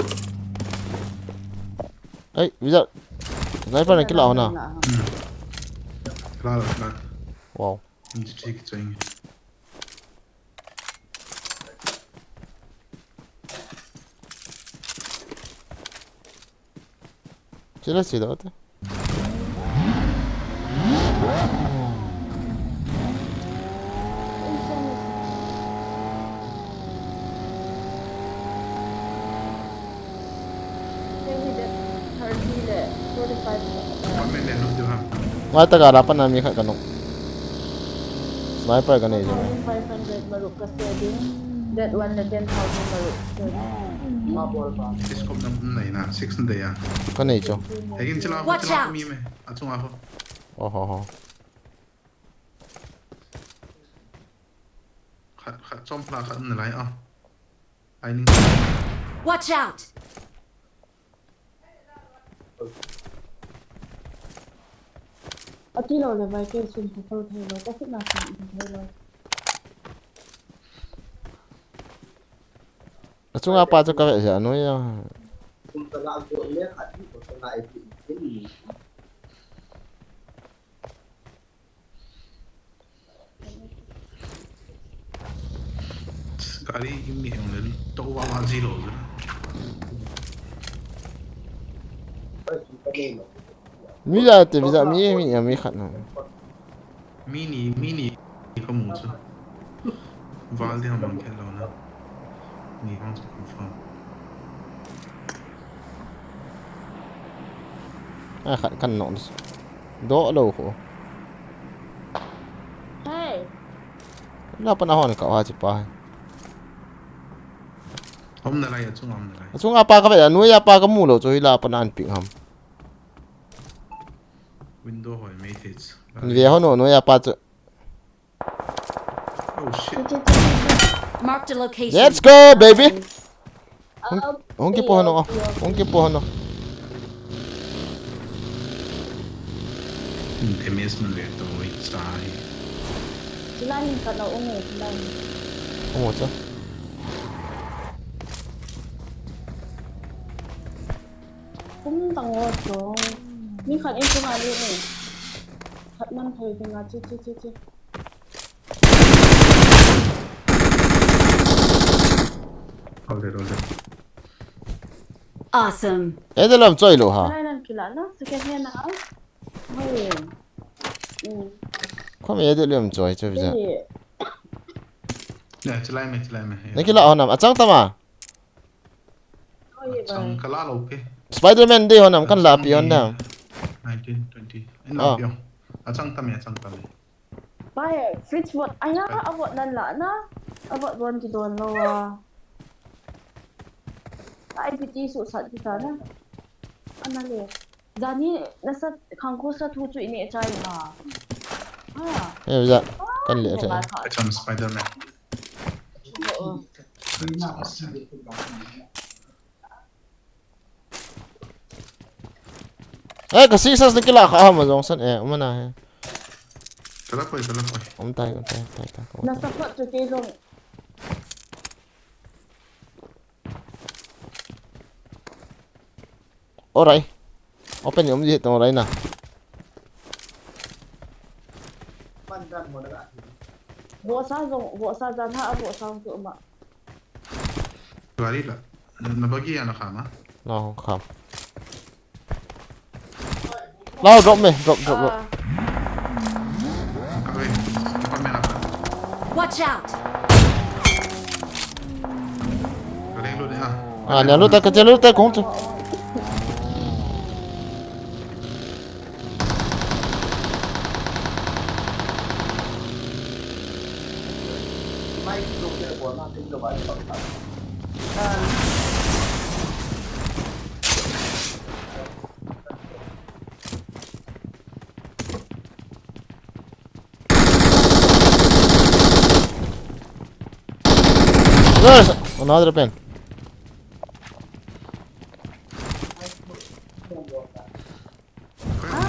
Ei, wizard. Sniper na kila ho na. Claro, claro. Wow. Hindi check change. Sila sila ate. Maybe that thirty le forty-five. One minute, no, you have. Ngai ta ga la pa na mi khat ka nung. Sniper ka nei je. Thousand five hundred marup ka saving. That one na ten thousand marup saving. This cop na nai na six na ya. Ka nei cho. Again, chila, Watch chila out. Mi me. Atung ako. Oh ho ho. Khat, khat, chom pla khat na lai ah. Ai ning. Watch out! Ati lo le vai ke sun ko ko thei lo, ka sit na sun ko thei lo. Achunga pa chu ka ve ja noi a. Gari in mi heng le to wa wa zero. Mi ja te visa mi mi ya mi khat na. Mini, mini, kamu chu. Val dia mang khen lo na. Ni hong chu confirm. A khat kan nok. Do lo ho. Hey, La pa na hon ka ha chi pa. Om na lai, achung om na lai. Achunga pa ka ve ja noi a pa ka mu lo chu hi la pa na an ping ham. Window hoi, mate hits. Ni ve ho no noi a pa chu. Oh shit. Marked a location. Let's go baby. up. Hong ki po no. Hong ki po no. Damage man ve to, oi, sai. Sila hin ka lo umu, sila hin. Ong cha. Kum tang o to. Mi khat in sunga le ni. Khat man thei ding a chi chi chi chi. Hold it, hold it. Awesome. E de lam choi lo ha. Lai nan kila na, second hand na. Hoi. Mm. Khom e de lam choi chu visa. Hey. Ya, chilai me, chilai me. Na kila ho nam achang tama. Hoi Chang bai. kala lo ke. Spider-Man de ho nam kan la pi hon nam. Nineteen, twenty. In Ah. la pi. Achang tame, achang tame. Bai, fridge bot. Aya, abot nan la na. Abot bon ki don lo a. Ai piti su sat ki sa na. Ana le. Jani nasa khangko sa thu chu ine chai ha. Ha. E visa kan le thei. Achang Spider-Man. Oh, oh. E ka six na kila kha ha ma jong san e ma na he. Kala koi, kala koi. Om tai, om tai, tai, tai. Na support chu ke jong. Alright. Open ni om ji tong alright na. Vosa jong, vosa jan ha, vosa jong tu ma. Gari la. Na bagi ana khama. No, kham. Lao, drop me, drop, drop, drop. Ah, Kawin. Kami na ka. Watch out! Galing lo dia. Ah, niya luta, katiya luta, kung tu. There's another pen.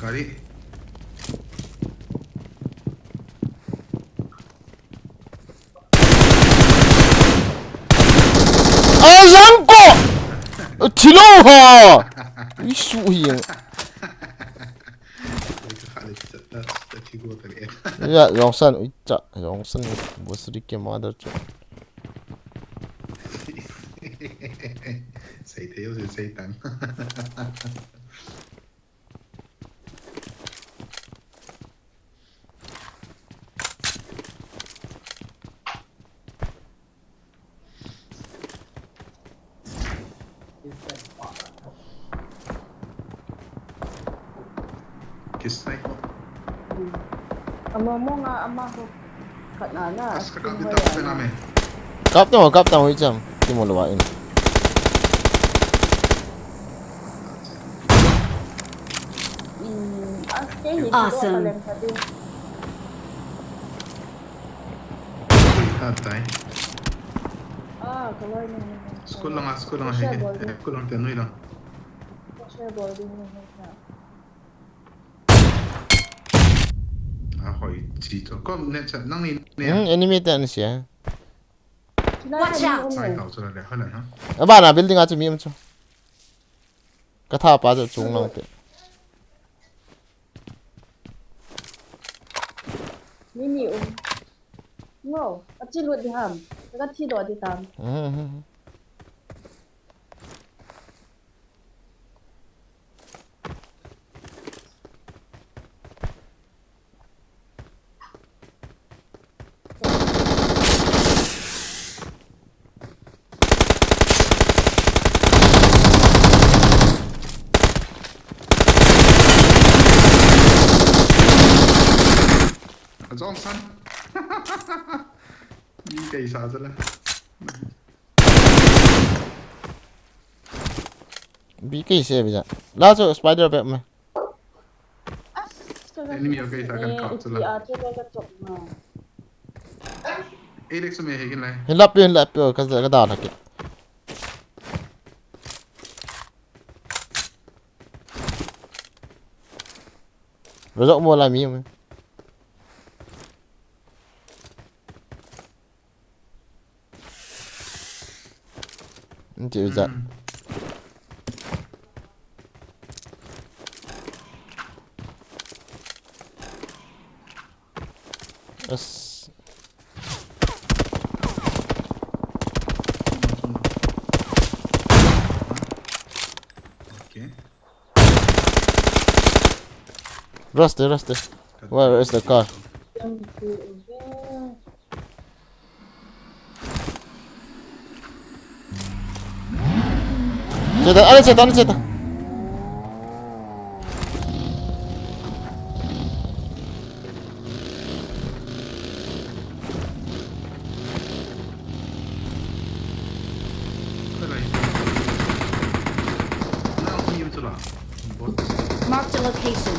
Gari. Azang ko! Thilo ha! Isu hi. Ya, Yongsan, uicha, Yongsan, bosri ke mother chu. Sei thei yo, sei tang. Kisai ko. Ama mo nga ama ho. Kap tamo, kap tamo, ijam. Timo lo wa in. Awesome. School langa, school langa, he, he, school lang te nui lang. Ahoi, chi to. Kom ne cha, nang ni ne. Hmm, enemy te an sia. Watch out! Sai tau chu le, hala ha. Abana building a chu mi um chu. Ka tha pa chu chung lang te. Mi mi um. No, achi lut di ham. Ka thi do di tam. Hmm, hmm, hmm. Jong san. Bi kei sa jala. Bi kei se bi ja. La so spider web me. Enemy okay, sa kan kap chu la. Alex me he kin lai. Hin lap, hin lap, ka, ka da na ke. Rozok mo la mi me. Nti uja. Hmm. Yes. Okay. Rush there, rush there. Where is the car? Chetan, ale chetan, ale chetan. Marked a location.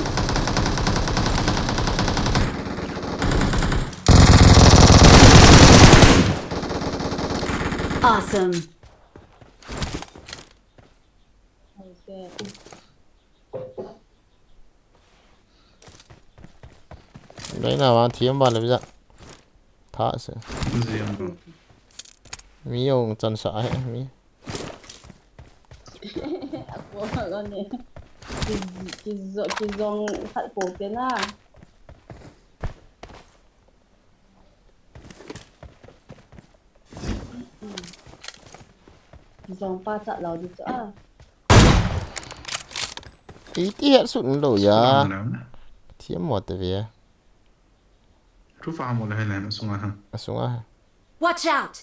Awesome. Dai na wan thiam ba le bija. Tha se. Ziam ba. Mi jong chan sa he mi. Ako lo ne. Ki, ki zo, ki zong khat po te na. Zong pa chat lo di chu a. Iti het sut lo ya. Thiam mo te ve. Thu fa mo le he le na sunga ha. A sunga ha. Watch out!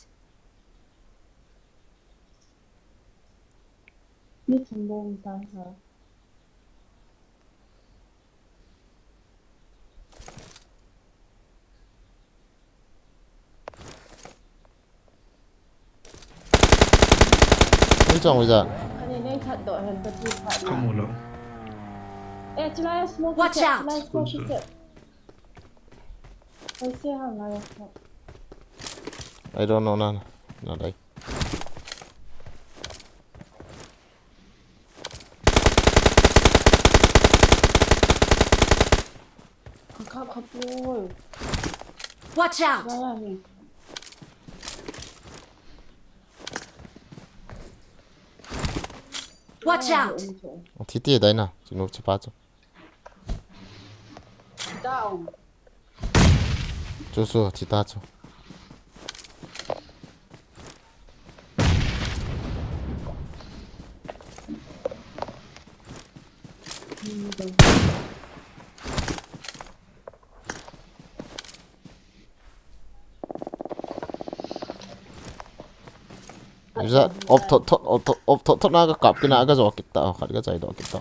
Ni thum bong ta ha. Ni chong uja. Ani nei that do hen ka ti that. Kamu lo. Eh, chulai smoke. Watch out. Chulai smoke. School, school. कैसे हमारा था? I don't know, na, na, na, like. Khap, khap, oi. Watch out! Gaya hai. Watch out! Thi ti dai na, chinu chipa chu. Down. Chu chu, thi ta chu. Iza, op thot thot, op thot, op thot thot na ka kap kit na ka jo kit ta, khat ka chai doh kit ta.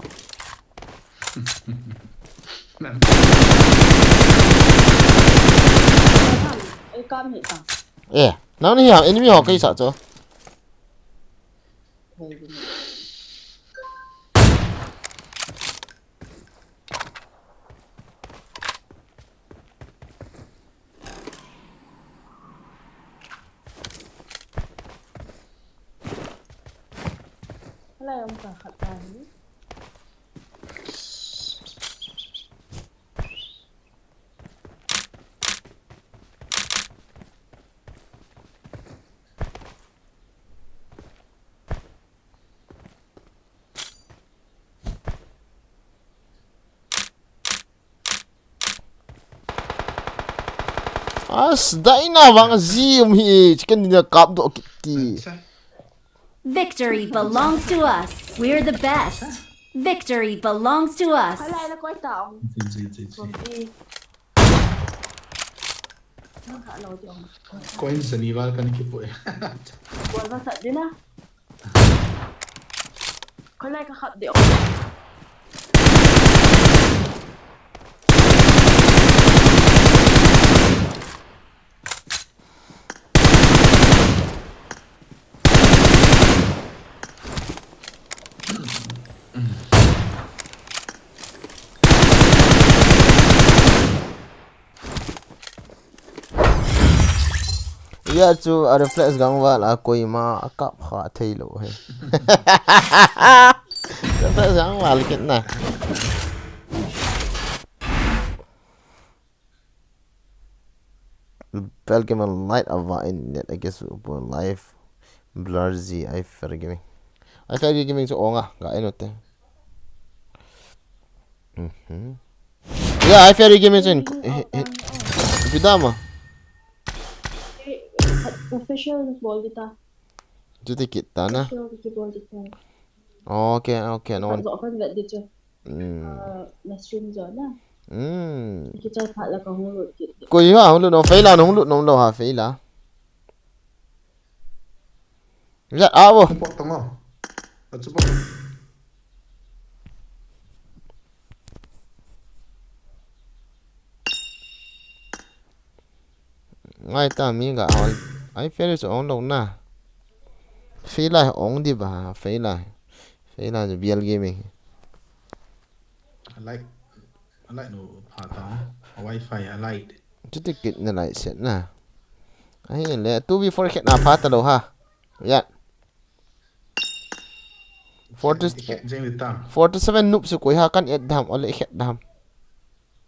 Ei kam hi ta. Eh, nang ni ha, enemy ho kei sa cho. Hala, um ka khat ta hi. As, daina vang zi um hi, chicken dinner kap doh kit ti. Victory belongs to us. We're the best. Victory belongs to us. Hala, hala, koi ta ong. Ji, ji, ji, ji. Koi. Nang ka lo di ong. Coin sa ni val kan ki po. Koi ba sa di na. Koi lai ka khap di ong. Ya chu a reflex gangval a koima a kap kha thei lou he. Reflex gangval kit na. Pel game a light a va in net a ke su po live blur zi ai fer gaming. Ai fer gaming chu onga ga eno te. Mhm. Ya, ai fer gaming chu in, he, he, pidama. Official bol di ta. Chuti kit ta na. Official ki bol di ta. Okay, okay, no. Kan zo kan vet di chu. Hmm. Ah, na stream zo na. Hmm. Ki chai phat la ka hung lut kit. Koi ha hung lut no, feila no hung lut no lo ha feila. Vet a bo. Pok tong o. Achu pok. Ngai ta mi ga ol. Ai, fair is on lo na. Fair lai ong di ba, fair lai. Fair lai bial gaming. I like, I like no pha ta. Wi-Fi, I like. Chuti kit na lai set na. Ai le, two v four kit na pha ta lo ha. Ya. Forty, Jeng, jeng di ta. Forty seven noob su koi ha kan et dam, ole khet dam.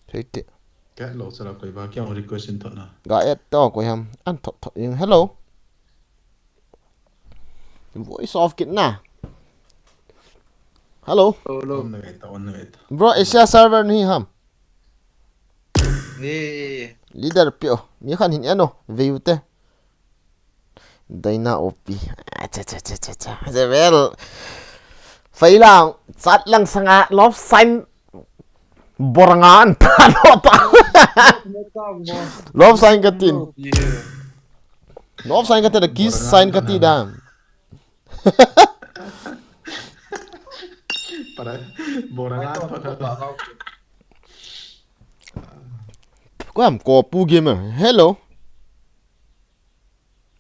Thei te. Ket lo sala koi ba, kya request in thot na. Ga et to koi ham, an thot thot ing. Hello. Voice off kit na. Hello. Hello. On na gaita, on na gaita. Bro, Asia server ni ham. Ni. Leader pio. Mi khan hin eno. Vei u te. Daina O P. Acha, cha, cha, cha, cha. Well. Failang, chat lang sanga, love sign. Borngan, ta, ta, ta. Love sign ka tin. Love sign ka tin, kiss sign ka tin da. Para, borngan, para. Ko ham ko pu gamer. Hello.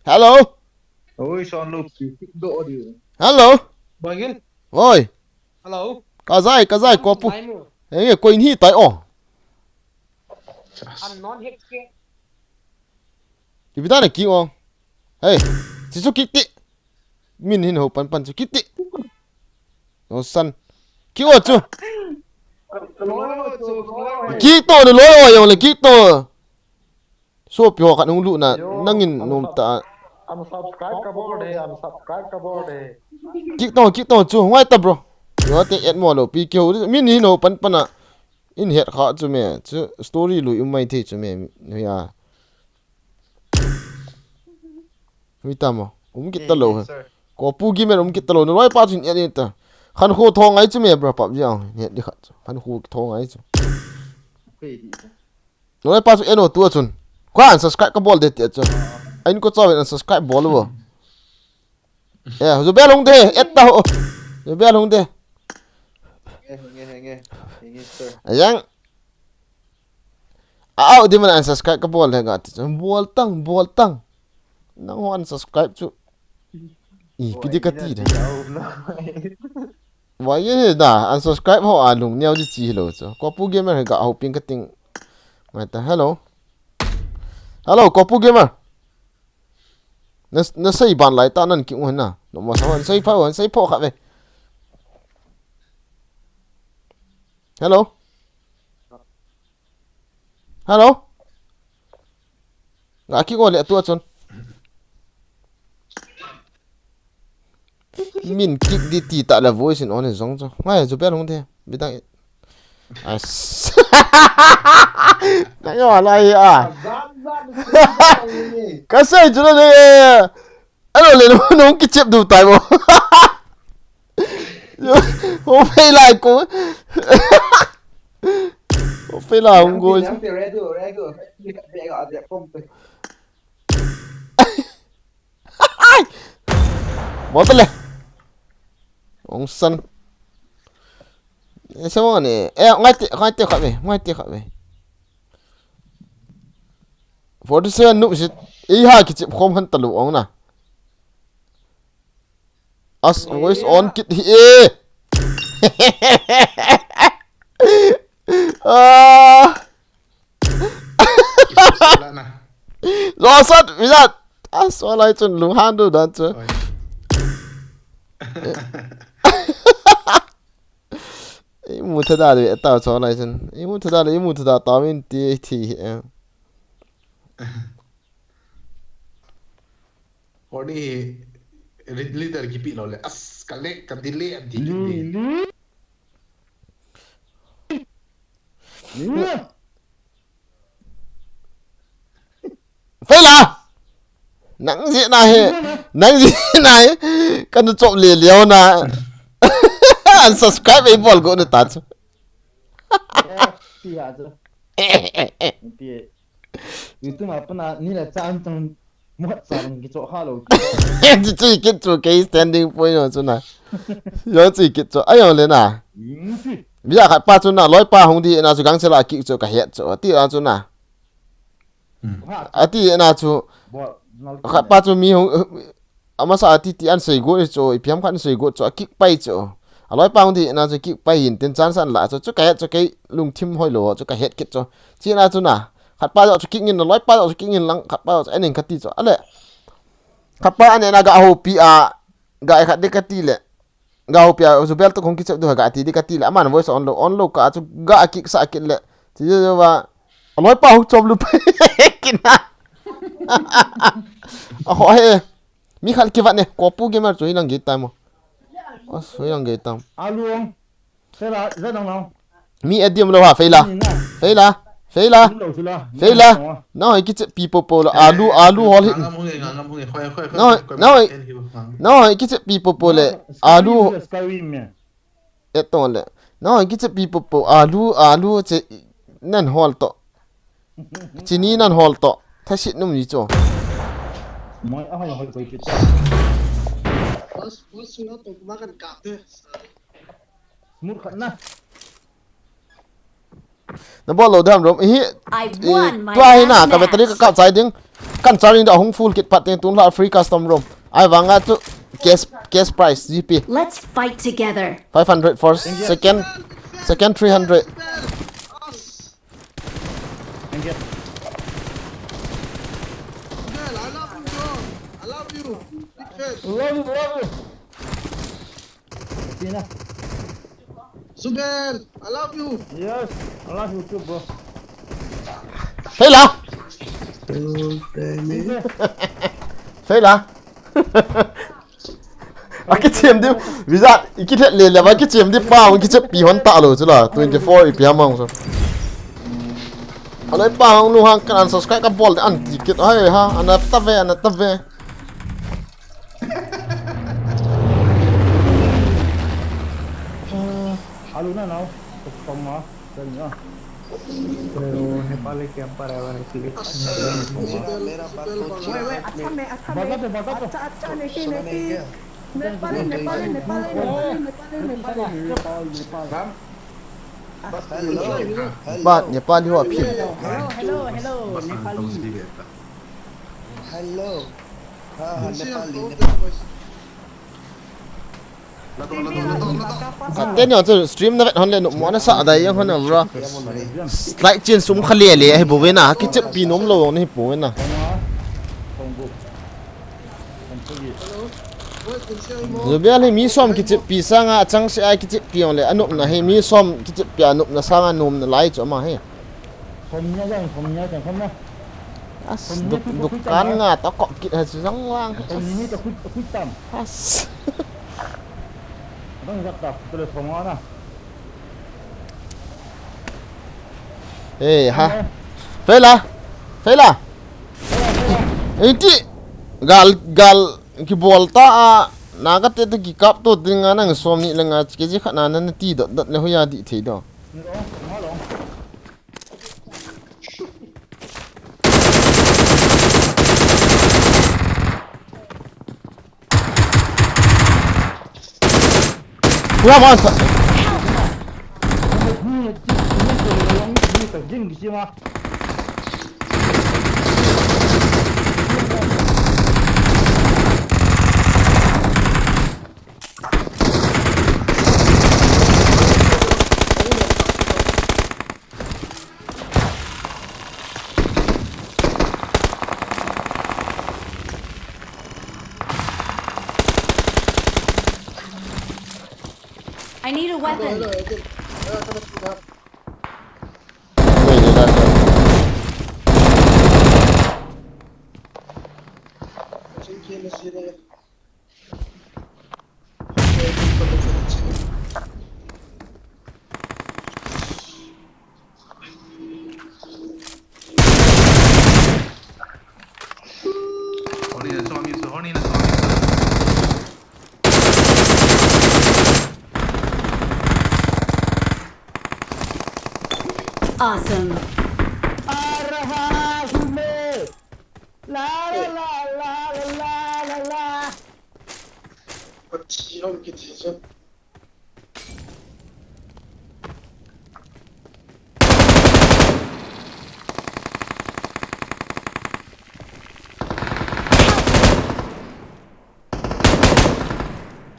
Hello. Oi, son lo, pi, pi, do, audio. Hello. Bangil. Oi. Hello. Kazai, kazai, ko pu. Ngai mo. Eh, ko in hi tai o. Unknown hack ke. Ipi dan a kick o. Hey, chi chu kick ti. Min hin ho pan pan chu kick ti. No san. Kick o chu. Kick to, na loi o jong le kick to. Sopi ho khat hung lut na, nangin nom ta. Unsubscribe ka bol de, unsubscribe ka bol de. Kick to, kick to chu, ngai ta bro. Yo te et mo lo pi keu. Min hin ho pan pan a. In het kha chu me, chu story lui um mai thei chu me, ya. Mi ta mo, um kit ta lo. Kopu Gamer um kit ta lo, na loi pa chu in et in ta. Khan khu thong ai chu me bro, PUBG ang, het di khat chu. Khan khu thong ai chu. Na loi pa chu eno tu a chun. Koi unsubscribe ka bol de ti a chun. Ain ko chaw unsubscribe bol bo. Eh, Zubel hung de, et ta ho. Zubel hung de. Nge, nge, nge, nge, sir. Ayang. Au, di man unsubscribe ka bol le ga ti. Bol tang, bol tang. Nang ho unsubscribe chu. I, pi di ka ti de. Wa ye da, unsubscribe ho a lung neo di chi lo chu. Kopu Gamer ga ho ping ka ting. Mai ta, hello. Hello, Kopu Gamer. Na, na sei ban lai ta nan ki u na. No ma sa han sei pha, han sei pho kha ve. Hello. Hello. Nga ki go le tu a chun. Min kick di ti ta la voice in on zong chu. Ngai chu pe long the. Bidang. As. Na yo lai a. Ka sai chu le. Alo le no no ki chep du tai mo. Ho phei lai ko. Ho phei la hung go. Mo ta le. Ong san. E se mo ne. E ngai te ngai te kha ve. Ngai te kha ve. Forty seven noob sit. E ha ki chep khom han ta lu ong na. As voice on kit hi e. Ah. Lo sat, mi sat. As wala chun lung han du dan chu. Imu thada de ta cho lai chun. Imu thada le imu thada ta min ti ti. Ori leader kipi lo le as ka le ka dile di. Phei la. Nang ji na he. Nang ji na he. Kan chop le leo na. Unsubscribe ei bol go na ta chu. Ti ha chu. Ti. YouTube a pana ni la chan chang mo chan ki cho ha lo. Ti chu ki chu ke standing point no chu na. Yo chu ki chu ayo le na. Bia khat pa chu na loi pa hung di na chu gang chela ki chu ka het chu ti a chu na. Ati na chu khat pa chu mi hung amasa ati ti an sei go chu ipiam khat sei go chu a kick pai chu. A loi pa hung di na chu kick pai hin ten chan san la chu chu ka het chu kei lungthim hoi lo chu ka het kit chu. Chi na chu na khat pa chu kick in loi pa chu kick in lang khat pa chu anin ka ti chu ale. Khat pa an na ga ho pi a ga khat de ka ti le. Ga ho pia, Zubel to kong kichep du ga ti di ka ti le, aman voice on lo, on lo ka chu ga kick sa kit le. Ti je wa, a loi pa hu chom lu pa kina. A ho he, mi khat kivat ne, Kopu Gamer chu hilang gate time mo. As, hilang gate time. Alu ong. Sela, za dang nang. Mi adim lo ha, Feila. Feila. Feila. Feila. Nahoi kichep pi popo lo. Alu, alu hol hi. Nahoi, nahoi. Nahoi kichep pi popo le. Alu. Eto le. Nahoi kichep pi popo. Alu, alu che nan hol to. Chini nan hol to. Thasit num ni cho. Moi a hoi hoi koi kichep. Bas, bas, no to kuma kan kap de. Mur khat na. Na bol lo dam rom. Hi. Tua hi na ka battery ka kap chai ding. Kan charging da hung full kit pat teng tun la free custom rom. Ai vanga chu cash cash price G P. Let's fight together. Five hundred for second. Second three hundred. Thank you. Love you. Big fan. Love you, love you. Tina. Zubel, I love you. Yes, I love you too, bro. Sei la. Sei la. Akichem diu, visa, ikithet le le, akichem diu pa, ikichem pi hon ta lo chu la, twenty four ipi ham ang so. Aloi pa hong lu hang kan unsubscribe kabol de anti kit, ai ha, ana ta ve, ana ta ve. Alu na nau, pama, kan ya. तो नेपाली कैंपर है, वहाँ इसलिए। मेरा, मेरा बात को Wait, wait, अच्छा में, अच्छा में। अच्छा, अच्छा, नहीं, नहीं, नहीं। नेपाली, नेपाली, नेपाली, नेपाली, नेपाली, Nepali. Ba Nepali ho aphi. Hello, hello, hello, Nepali. Hello. हाँ, हाँ, नेपाली, Nepali. Ate neo chu stream na vet hon le, numo na sa dai jeng hon a bro. Slight change sum kha le le ahi bou ve na, kichep pi nom lou na hi pou ve na. Zubel hi mi som kichep pi sanga achang se a kichep pi jong le, anopna hi mi som kichep pi anopna sanga nomna lai chu ama hi. Somnia jang, somnia jang, somnia. As, somnia duk-, tu dukan pakhui nga ta kop kit ha chu jang lang. Somnia ni ta khui, khui tam. As. Bang jak ta, tu le somnia na. Eh, ha. Somnia. Fela. Fela. Fela, fela. Iti. Gal, gal, kibol ta a. Naga te tu kikap to ding a nang somni le nga, kg khat na na ti dot dot le hoiya di thei do. Ni lo, somnia lo. Ua, man, sa- I need a weapon. Awesome.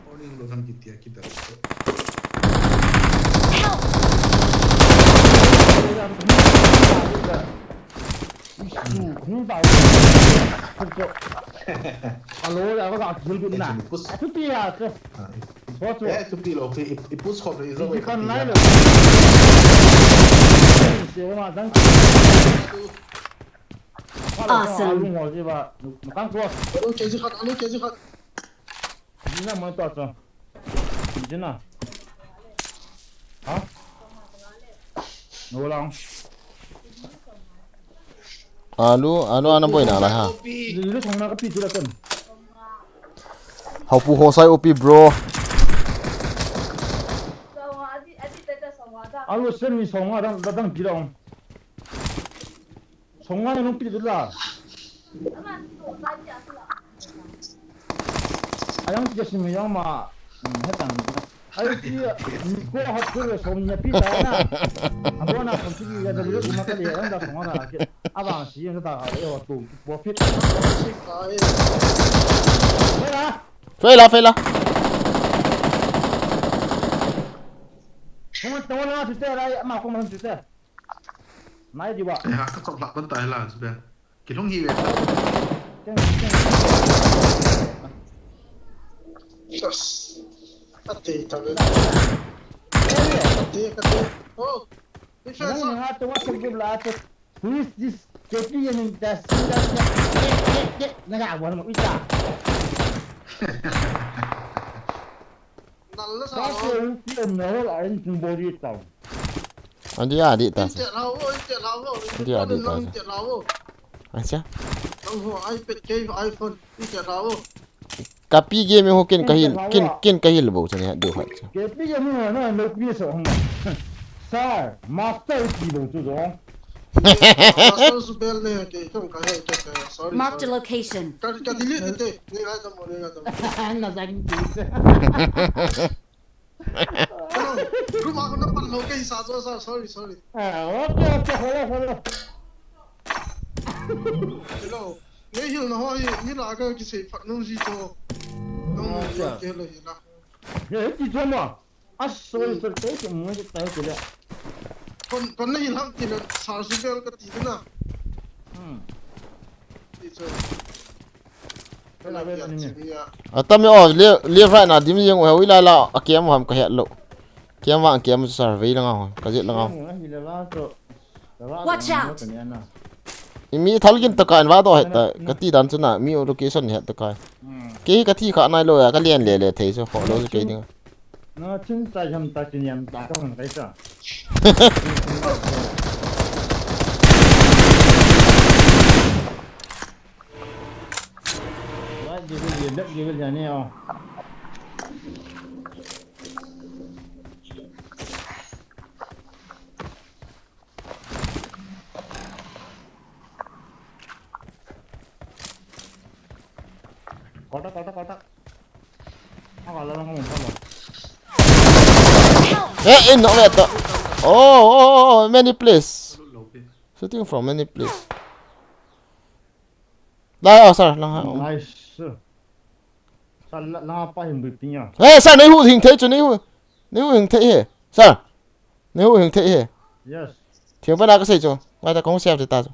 Warning lo, thang kitia kita. Help! Isu, kung ba. Alo, ako ka kill ko na. Push. Ito tiya, sir. Ah, i-, boss, eh, ito pilo, i-, i-push ko, i-, i-, kan nai lo. Siya ma dang. Awesome. Alo, mo, di ba? Nukang ko. Alo, K G khat, alo, K G khat. Hindi na, mo ito, ito. Hindi na. Ha? Nawalang. Alu, alu ana boina lai ha. Hindi, hindi, song na kapi sila kan. Haopu Hosai O P, bro. Alu sen ni song na dang, dang, dang, dang. Song na nung pi la. Ayang ti si mi yang ma, hmm, hetang. Ayu ti, ko hat ko le som nya pi ta na. Abo na som ti ya da le kuma ka le, ang da som na ke. Abang si yang da ha le ho tu, bo fit. Fela. Fela, fela. Kuma tawala tu te rai, ma kuma tu te. Nai di ba. Eh, ha ka chok lak ban tai la, chu be. Kilung hi ve. Yes. Ate, ate. Ate, ate. Oh. Defense. Nang ha to WhatsApp group la to. Who is this? K P N in the single. Naga wala mo ita. Nalla sa. Kasi yung film na wala rin kung body tao. Andi adi ta. Inte lao, inte lao. Andi adi ta. Inte lao. Acha. Nang ho iPad ke iPhone, inte lao. Kapi game ho ken kahil, ken, ken kahil bo chane du khat cha. Kapi game ho na no pi so hong. Sir, master ki bo chu do. Master su bel ne ke kong ka he ke ke. Sorry. Marked a location. Ka ka delete te. Ni ga ta mo, ni ga ta mo. Na sa kin ki. Hello. Room a ko na pan lo ke sa so sa. Sorry, sorry. Ah, okay, okay, hello, hello. Hello. Nei hil na ho hi, ni la ka kisei phat nung ji to. Nung ji ke lo hi na. Ye, ki chama. Ah, sorry, sorry, sorry, sorry, sorry. Kon, kon na hil hak ti na, sar su bel ka ti na. Hmm. Ti so. Atami o, le, le right na dim jeng o, ila la, a kem ham ka het lo. Kem wa, kem survey la nga ho, ka jet la nga ho. Watch out! Imi thal gin taka in va do heta, kati dan chu na, mi o location heta kai. Ke hi kati kha nai lo ya, ka lian le le thei so, kho lo ke ding. Na chin ta jam ta chin yam ta ka man kai sa. Right, give it, give it, give it, jani o. Kota, kota, kota. Ako, alam ko mo, follow. Eh, eh, no, wait. Oh, oh, oh, oh, many place. Shooting from many place. Lai, oh, sir, lang ha. Nice. Sir, la, la pa him bu pinya. Eh, sir, nei hu hing thei chu, nei hu. Nei hu hing thei he. Sir. Nei hu hing thei he. Yes. Thiang pa na ka sei chu. Ngai ta kong save ta chu.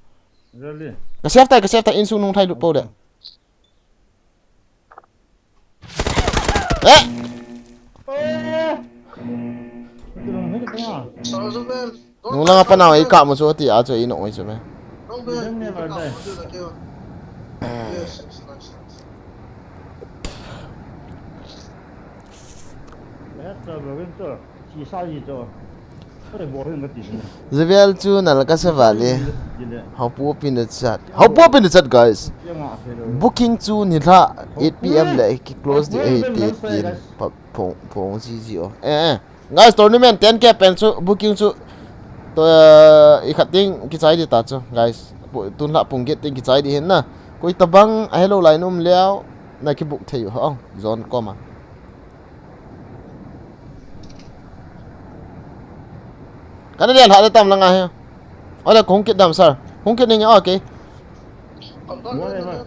Really? Ka save ta, ka save ta, insung nung thai lut po de. Eh! Nung lang apa na i ka mo chu ti a chu i no oi chu me. Zebel chu nal ka sa vale. How pop in the chat? How pop in the chat, guys? Booking chu nilha eight P M le ki close di eight P M. Phone, phone, G G o. Eh, eh. Guys, tournament ten K pen chu, booking chu, to, uh, i khat ding kichai di ta chu, guys. Pu-, tun la pung get ding kichai di hin na. Koi tabang, a hello line um leo, na ki book thei u, ha, zone koma. Kana dia la tam langa he. Ole, kong kit dam, sir. Kong kit ning, okay. Whatever.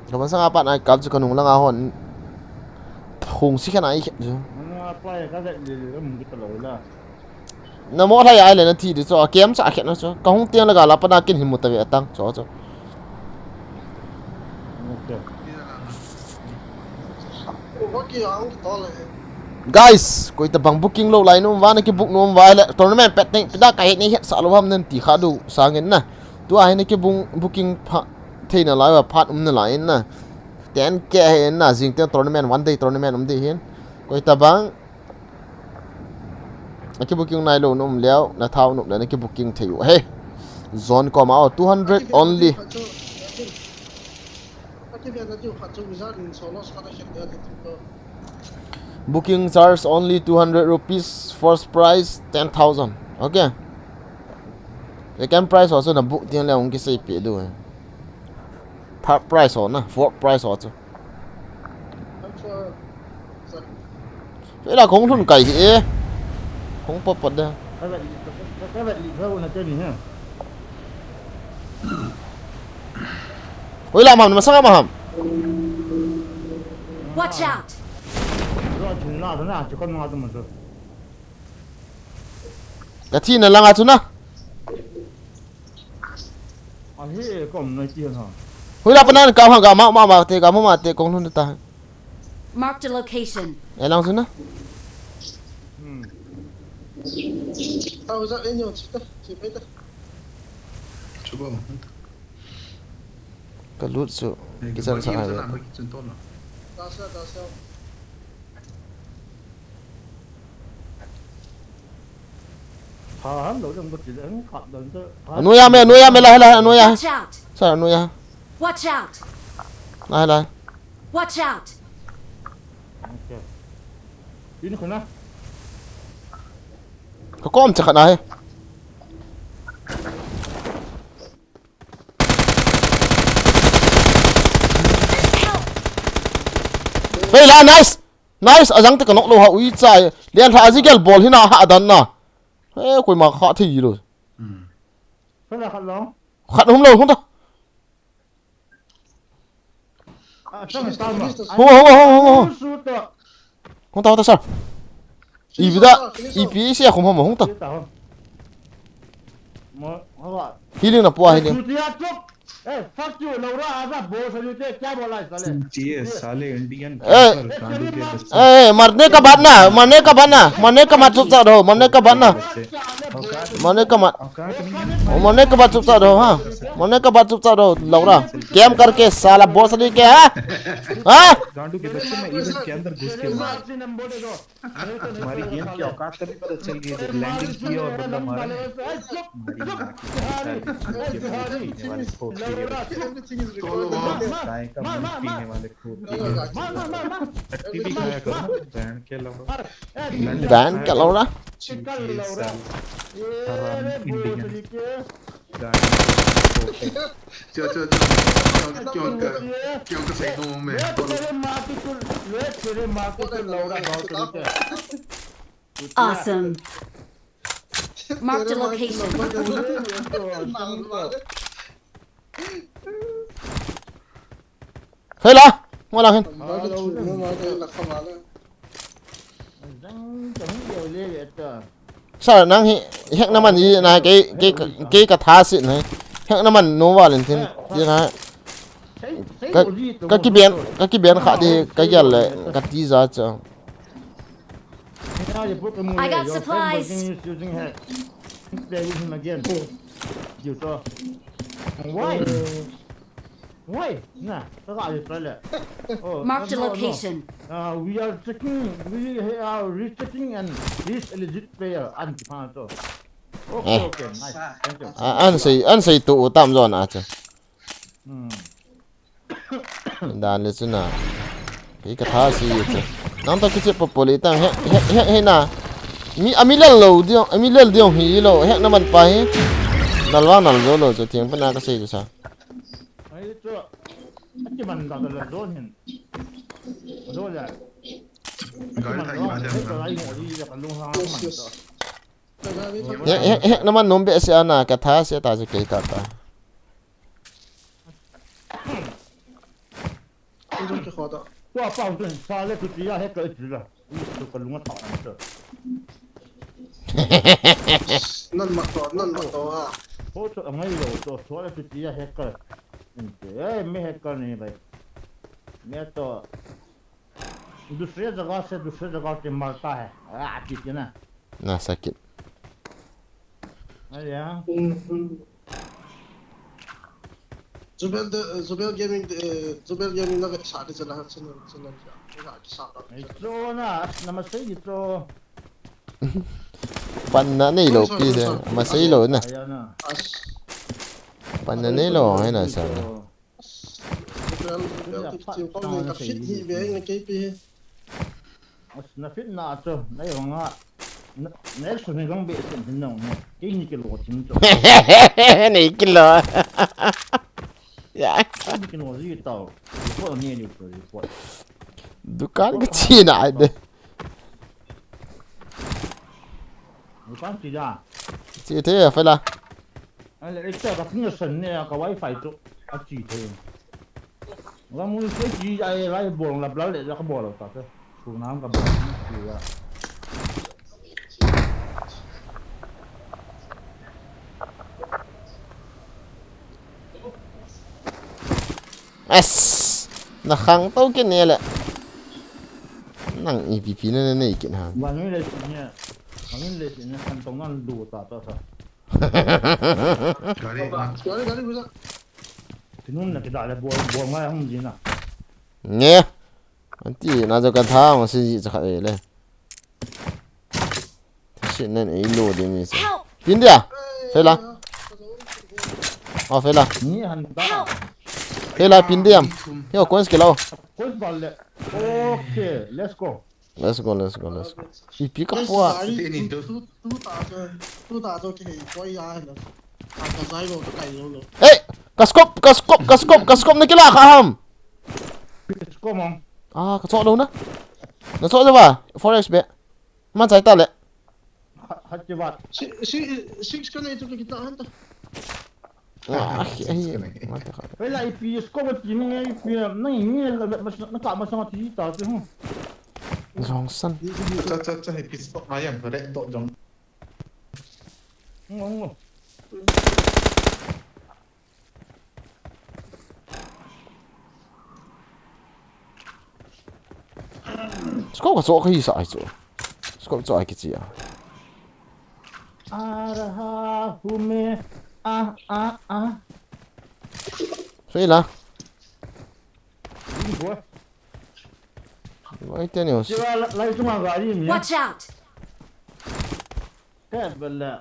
Ka masang apat na kap chu ka nung langa hon. Hung si khen ai khen chu. Nung apat ka vet le le mun kita lo la. Na mo lai ai le na thi di chu a kem cha khen na chu. Ka hung tiang la ga la pa na kin hin mu ta ve atang chu chu. Okay. Guys, koi tabang booking lo lai nom va na ki book nom va le tournament pet teng pida ka he nei het sa lo ham nan ti kha du sangin na. Tua hi na ki bung booking pha theina lai va phat um na lai na. Ten K he na jing ten tournament, one day tournament um di hin. Koi tabang. Na ki booking nai lo nom leo, na thau nom le na ki booking thei u. He. Zone koma o two hundred only. Booking charge only two hundred rupees, first prize ten thousand. Okay. Second prize also na book tiang le ong ki sei pe du. Third prize ho na, fourth prize ho chu. Chu ila kong lhun kai hi e. Kong pot pot de. Oi la mam, masang ma ham. Watch out! Ro chin na na chu kon ma tu ma chu. Ka thi na langa chu na. Ahi, kom na ki ha. Hui la pana ka ha ga ma ma ma te ga ma ma te kong nun ta. Marked a location. E lang chu na. Hmm. Tao za e nyo chi ta, chi pe ta. Chuba. Ka lut chu. Kisan sa ai. Kitchen to na. Ta sa, ta sa. Anu ya me, anu ya me, la, la, anu ya. Watch out! Sa, anu ya. Watch out! La, la. Watch out! Okay. Ini kena. Ka kom cha khat na he. Hey la, nice. Nice, ajang te ka nok lo ha ui chai. Lian tha aji gel bol hina ha dan na. He, koima kha thei lo. Hmm. Khat hum lo, hung ta. Hung, hung, hung, hung, hung. Hung ta, hung ta, sir. Ipi da, ipi isi a khum hom hung ta. Healing na pua, healing. A, fuck you, लौड़ा, आजा, बहुत सही थे, क्या बोला है साले? ये साले इंडियन ए, कैंपर, गांडू के बच्चे। ए, मरने का बाद ना, मरने का बाद ना, मरने का बाद चुपचाप रहो, मरने का बाद ना, औकात नहीं, मरने का बाद, औकात नहीं है। मरने के बाद चुपचाप रहो, हाँ, मरने के बाद चुपचाप रहो, लौड़ा, कैम करके साला बहुत सही के, हाँ, हाँ? गांडू के बच्चे, मैं इवेंट के अंदर घुस के मार तुम्हारी गेम की औकात का भी पता चल गई, जब लैंडिंग की और बंदा मारा ना। तुम्हारी माँ की सारी चीजें, पीने वाले खोपड़ी के बच्चे। गाय का मांस पीने वाले खोपड़ी के बच्चे। टट्टी भी खाया करो ना, बहन के लौड़ा। लंडे भी खाया करो। चूतिए साले। हरामी इंडियन। गाड़ी को। चल, चल, चल। क्यों कर, क्यों कर सकता हूँ मैं? ले तेरे माँ की तू, ले तेरे माँ की तू लौड़ा बहुत नीचे। Awesome. Mark the location. Hei la, mo lang hin. Sir, nang hi, hek na man i na, kei, kei, kei ka tha si na. Hek na man no valentine ti na. Ka, ka kibian, ka kibian kha di, ka gel le, ka ti za cha. I got supplies. Why? Why? Na, ka ka le pale. Oh, mark the location. Uh, we are checking, we are rechecking and this illicit player. An ki pha to. Okay, okay, nice. Thank you. An sei, an sei tu tam zo na cha. Hmm. Dan le chu na. Kei ka tha si chu. Nang ta kiche po po le tang he, he, he, he na. Mi, a mi lel lo diu, a mi lel diu hi lo. He na man pa hi. Nal wa nal zo lo chu tiang pa na ka sei chu sa. Ai chu. A ki man da da zo hin. Zo ya. Gal ta i ma da. Ai mo ri ya ka lung ha man to. He, he, he na man nom be se ana ka tha se ta chu kei ka ta. Tua pa tu sa le tu tia he ka tu la. Tu ka lunga ta an to. Nan ma to, nan ma to ha. Ho to ngai lo to, so le tu tia he ka. Inte, eh, me he ka ni bai. Me to. दूसरे जगह से दूसरे जगह के मरता है। आ, ठीक है ना? Na sakit. Alia. Zubel de, Zubel Gaming de, Zubel Gaming na sa de zala, zala, zala, zala, sa. Ai, so na, na masai to. Panna nei lo pi se, masai lo na. Ai na. Panna nei lo, ai na sa. Zubel, Zubel, ti, ti, kong ni ka fit hi ve na kei pi. As na fit na chu, na yong a. Na, na su ni gong be sin hin nong ne. Kei ni kilo chin chu. Nei kilo. Ya. Kei ni kilo ji tao. Report ni ni to report. Dukan ka chi na ai de. Dukan chi ja. Chi the fa la. Ai le, ekta ka pin san ne ka wifi chu a chi thei. Wa mu se chi ai lai bol la bla le ka bol ta te. Su nam ka bol chi ya. Yes. Na khang to ke ne le. Nang E V P na ne ne kin ha. Vanui le sin ne. Vanui le sin ne kan tong nan lu ta ta ta. Gari na. Gari, gari, gari. Tinun na kita le bol, bol ngai hum jina. Nge. Anti na jo kan tha ma si ji cha kha e le. Thisi nen ei lo ding ni se. Help! Pin dia. Fela. Oh, Fela. Ni han da. Fela pin dia. Yo, coins ke lo. Coins bal le. Okay, let's go. Let's go, let's go, let's go. I pi ka pua. Ni tu. Tu, tu ta jo. Tu ta jo ke koi ya lo. Ka, ka zai lo, ka kai lo lo. Hey, ka scope, ka scope, ka scope, ka scope na kila kha ham. Scope mong. Ah, ka cho lo na. Na cho jo ba. Four X be. Man chai ta le. Ha, ha, ke ba. Si, si, six ka nei tu ka kita han ta. Ah, ai, ai, mata kha. Wei la, ipi scope ti mong, ipi na, na, na, na, na ka ma sa ti ta tu. Jong san. Cha, cha, cha, ipi scope ma yang, re, to jong. Ngo, ngo. Scope ka cho ka hi sa ai chu. Scope cho ai kichi a. Araha hume a a a. Sei la. Ni bo. Vai te ni os. Kira lai, lai chunga gari ni. Watch out! Ka bel le.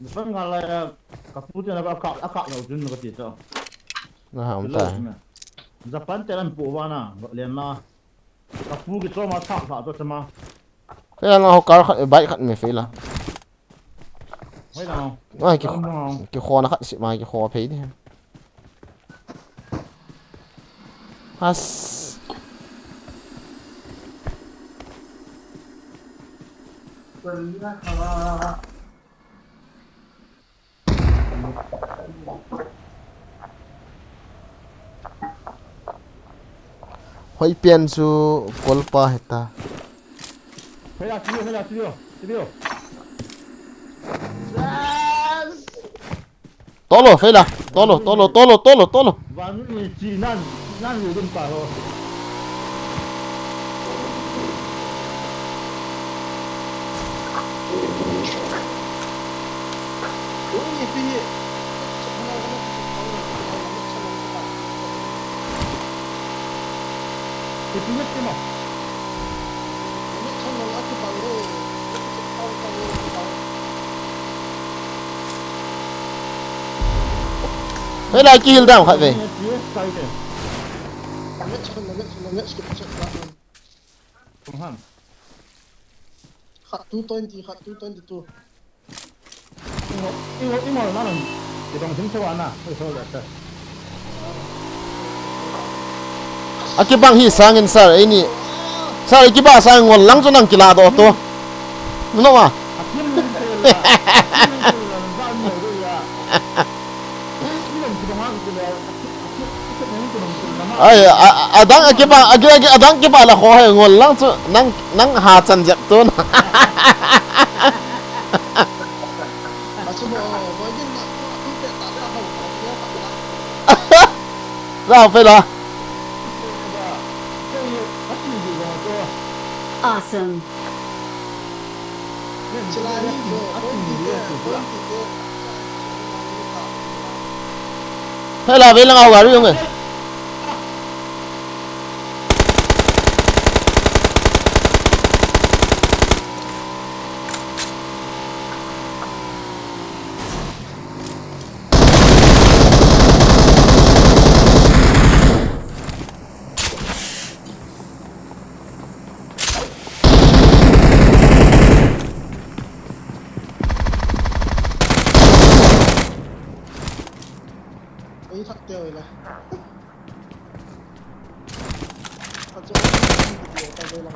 Japan nga lai, eh, ka pu te na ka, ka, ka lo jun ka ti to. Na ha um ta. Japan te ran pu wa na, le na. Ka pu ki cho ma sa sa to chama. Fe la ho car khat, bike khat me fe la. Hoi la. Ai ki, ki kho na khat si ma ki kho phei di. Has. Hoi pian chu kolpa heta. Hoi la, studio, hoi la, studio, studio. Tolo, Fela. Tolo, tolo, tolo, tolo, tolo. Vanu ni chi nan, nan ru dum pa ho. Ui, pi ni. Pi ni, pi ni. Hei lai ki heal down khat ve. Khat two twenty, khat two twenty-two. Ingo, ingo, ingo, na nang. Kibang sim sewa na. Hei, so, da, sir. Akibang hi sangin, sir, eini. Sir, kibang sang ngol lang chu nang kila doh to. Nuno ma. Ai, a, a, adang akibang, aki, aki, adang kibang la kho hai ngol lang chu nang, nang ha chan jep tun. Ra fe la. Awesome. Hei la, vei lang a ho gari hung e. Ei, thak teo ila. Thak teo ila.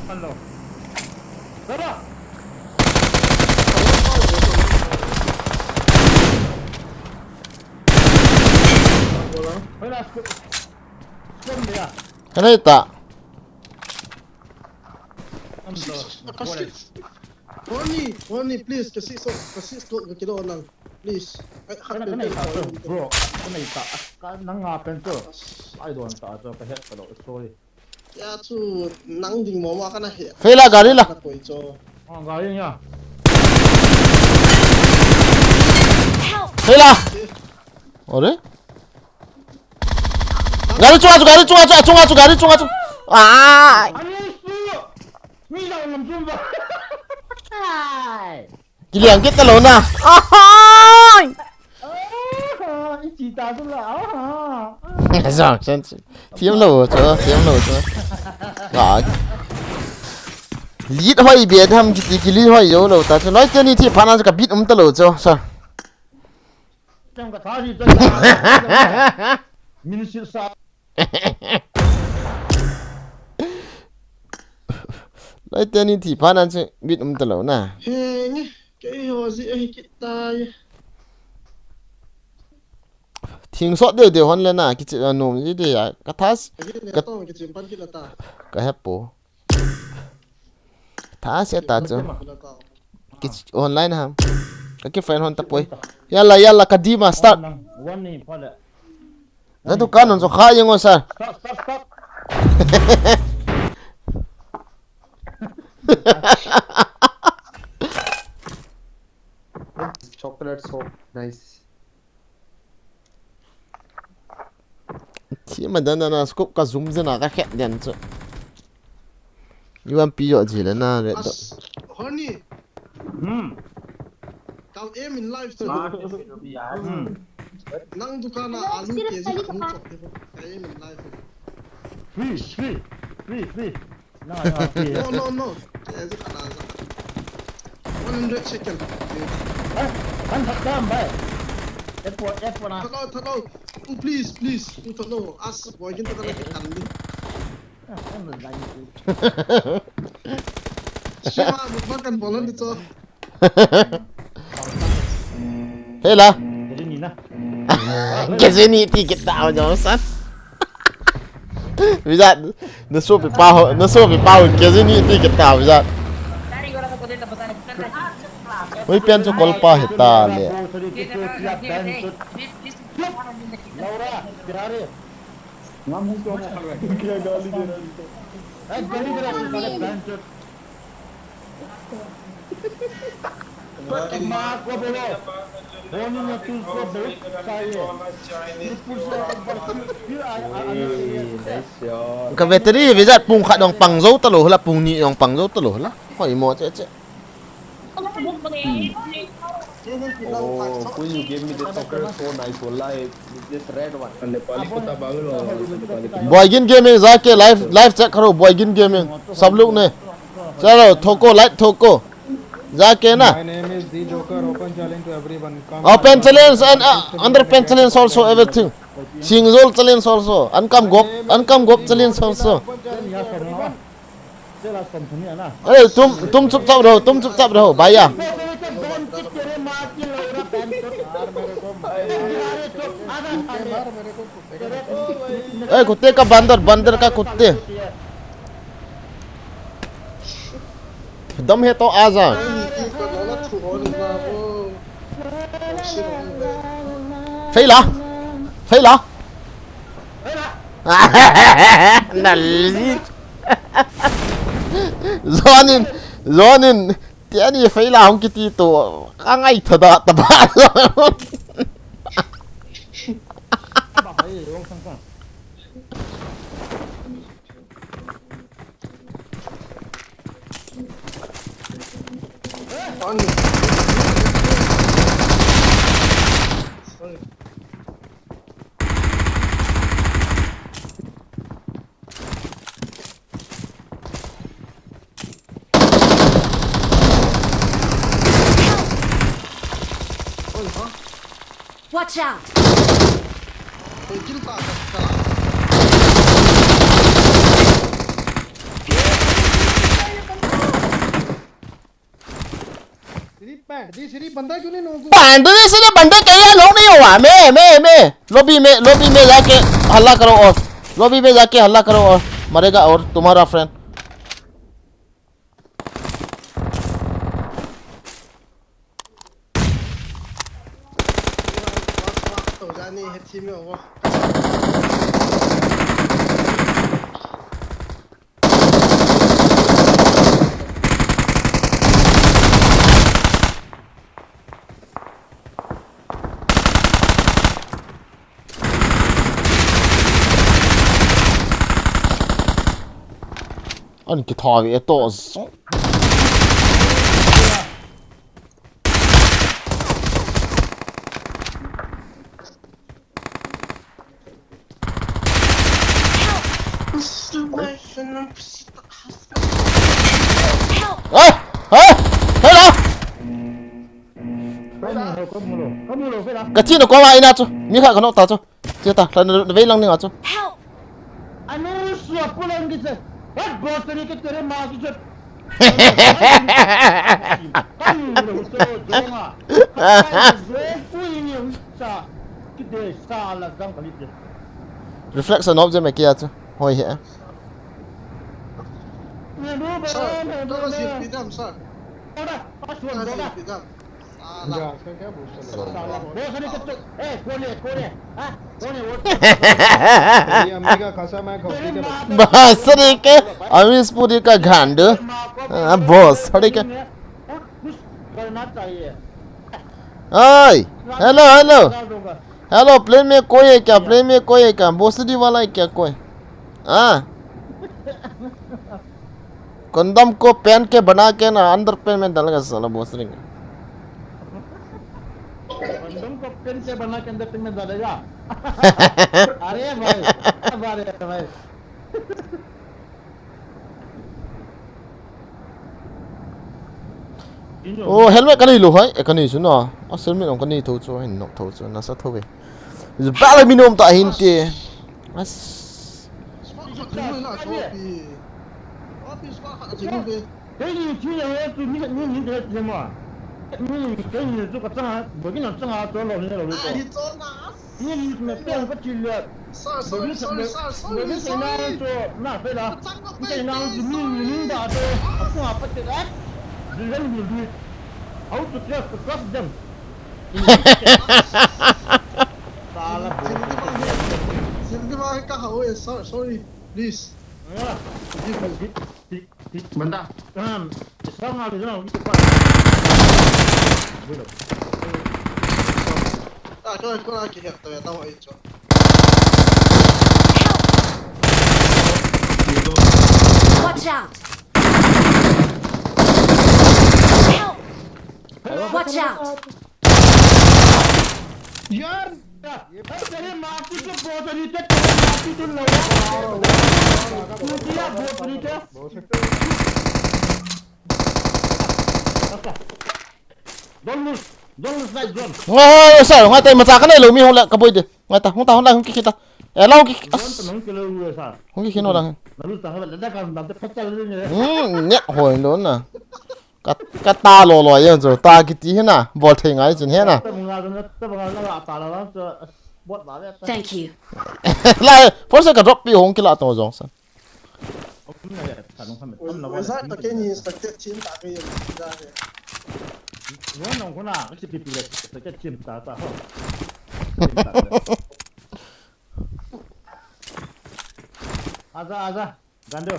Hello. Baba! Hola. Hola, sco-, scope dia. Kanai ta. Kasi, kasi. Ronnie, Ronnie, please, kasi so, kasi so, ka kilo lang. Please. Ay, Kana, kana ita, bro. Kana ita. Ka nanga pen to. I don't ta to, ka het to. Sorry. Ya chu nang ding mo ma kana he. Fela gari la. Ka koi cho. Ah, gari ya. Fela. Ore? Gari chunga chu, gari chunga chu, achunga chu, gari chunga chu. Ah! Ani su! Mi da ngam chun ba. Ai. Kiliang kit talou na. Ahoi! Ah, ichi ta chu la. Ah. Zang sen. Thiam lou chu, thiam lou chu. Ga. Lead hoi be tham kiti, ki lead hoi jou lou ta chu. Loi teni thi phana chu ka bit um talou chu. Sa. Chang ka tha hi chang. Min sil sa. Loi teni thi phana chu bit um talou na. Henge, kei ho ji ahi kit tai. Thing sot deu deu hon le na, kichi a nom ji de ya. Ka thas. Ka tong kichim pan kila ta. Ka hepo. Tha se ta chu. Ki online ham. Ka ki friend hon ta poi. Yalla, yalla, ka dima start. One ni pha le. Na dukan hon jo kha jeng o sir. Stop, stop, stop. Chocolate so nice. Thi ma dan dan a scope ka zoom jena ka khet den chu. U M P jo ji le na red dot. As, Horny. Hmm. Kau aim in life chu. Hmm. Nang dukan a alu K G khat hung chop te ko. Kau aim in life. Free, free, free, free. No, no, free. No, no, no. K G khat a ja. One hundred second. Kan thak dam bai. F four, F four na. Thalo, thalo. Oh, please, please. Oh, thalo. As boy kin to kan kan di. Stream a mukbang kan bol hon di cho. Hela. Kejini ti kita ho jong san. Bijat, na sopi pa ho, na sopi pa ho, kejini ti kita ho, bijat. Oi, pen chu kol pa hita le. Laura, Ferrari. क्या गाली दे रहा है? ए, गाली दे रहा है, साले बहनचोद। माँ को बोलो, बोनी ने तुझको बहुत चाहिए। फिर पूछो एक बार, फिर आ, आ, आना चाहिए। Ka battery, bijat pung khat jong pang jou talou, la pung ni jong pang jou talou, la. Hoi mo che che. Oh, Queen, you gave me this soccer so nice, wallah, this red one. Nepali kutta pagal ho, Nepali kutta. Boygin Gaming जाके live, live check करो, Boygin Gaming, सब लोग ने। चलो, ठोको, like ठोको। जाके ना। My name is D Joker, open challenge to everyone. Come. Open challenge and, uh, under pen challenge also, everything. Single challenge also, ankam gop, ankam gop challenge also. अरे तुम, तुम चुपचाप रहो, तुम चुपचाप रहो, भैया। ए, कुत्ते का बंदर, बंदर का कुत्ते। दम है तो आ जा। Fail a? Fail a? Nalli. Zonin, zonin. Tiani fail a hung kiti to. Ka ngai thada taba. Watch out! Siri pant, di siri banda kyun nahi nogu? Pant di siri banda kya ye log nahi hua? मैं, मैं, मैं। Lobby में, lobby में जाके हल्ला करो और lobby में जाके हल्ला करो और मरेगा और तुम्हारा friend। An kitha ve to zong. Help! Help! Hello! Ka chin ko ma ina chu. Mi kha ka no ta chu. Che ta, ta na vei lang ni nga chu. Help! Anu sua pulang ki che. What boss ni ke tere ma ki che. Kan lo so jonga. Kan lo pui ni sa. Ki de sa la jang ka li che. Reflection of the me kia chu. Hoi he. Sir, don't zip it, sir. Ora, password ora. Zip it. साला। बहुत सारे तो, ए, कौन है, कौन है? हाँ? कौन है वो? ये अम्मी का कसम है, कॉपी के बच्चे। बहुत सारे के, अम्मी इस पूरी का गांड। हाँ, बहुत सारे के। कुछ करना चाहिए। ओए, hello, hello। Hello, plane में कोई है क्या? Plane में कोई है क्या? भोसड़ी वाला है क्या कोई? हाँ? कंडोम को पहन के बना के ना, अंदर पेन में डाल के साला भोसड़ी का। कंडोम को पहन के बना के अंदर पेन में डालेगा। अरे भाई, अरे भाई। Oh, helmet ka nei lou hai, eh, ka nei chu na. A helmet ong ka nei tho chu, hin nok tho chu, nasa tho ve. Ba la mi nom ta hin te. As. Sorry, sorry, sorry, sorry, sorry. How to trust, trust them? Sorry, sorry, please. Forgive me. बंदा। Watch out! Help! Watch out! यार, तेरे माँ की तो बहुत नीचे, तेरे माँ की तो लगा। तू दिया बहुत नीचे। Don't lose, don't lose that zone. Ngai, sir, ngai, tai macha ka nei lou mi hung le, ka boi de. Ngai ta, hung ta, hung la, hung ki ki ta. Eh, la, hung ki ki. Zone ta nung ki lou le, sir. Hung ki ki no la. Na lose ta, ha, la, da ka, da ka, phecha le ne. Hmm, ne, hoi lo na. Ka, ka ta lo lo yan chu, ta kiti hi na, bol thei ngai chun hi na. Thank you. Lai, force ka drop pi hong kila to jong san. Aja, aja. Gando.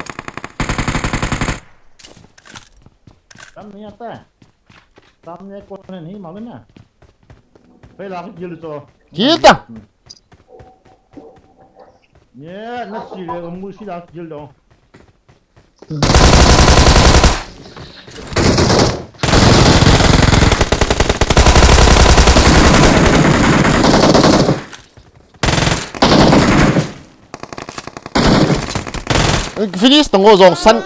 Samne ata. Samne kone nahi malum na. Pehla kill to. Kill ta. Ye, na si le, mu si la kill do. Finish tong o jong san.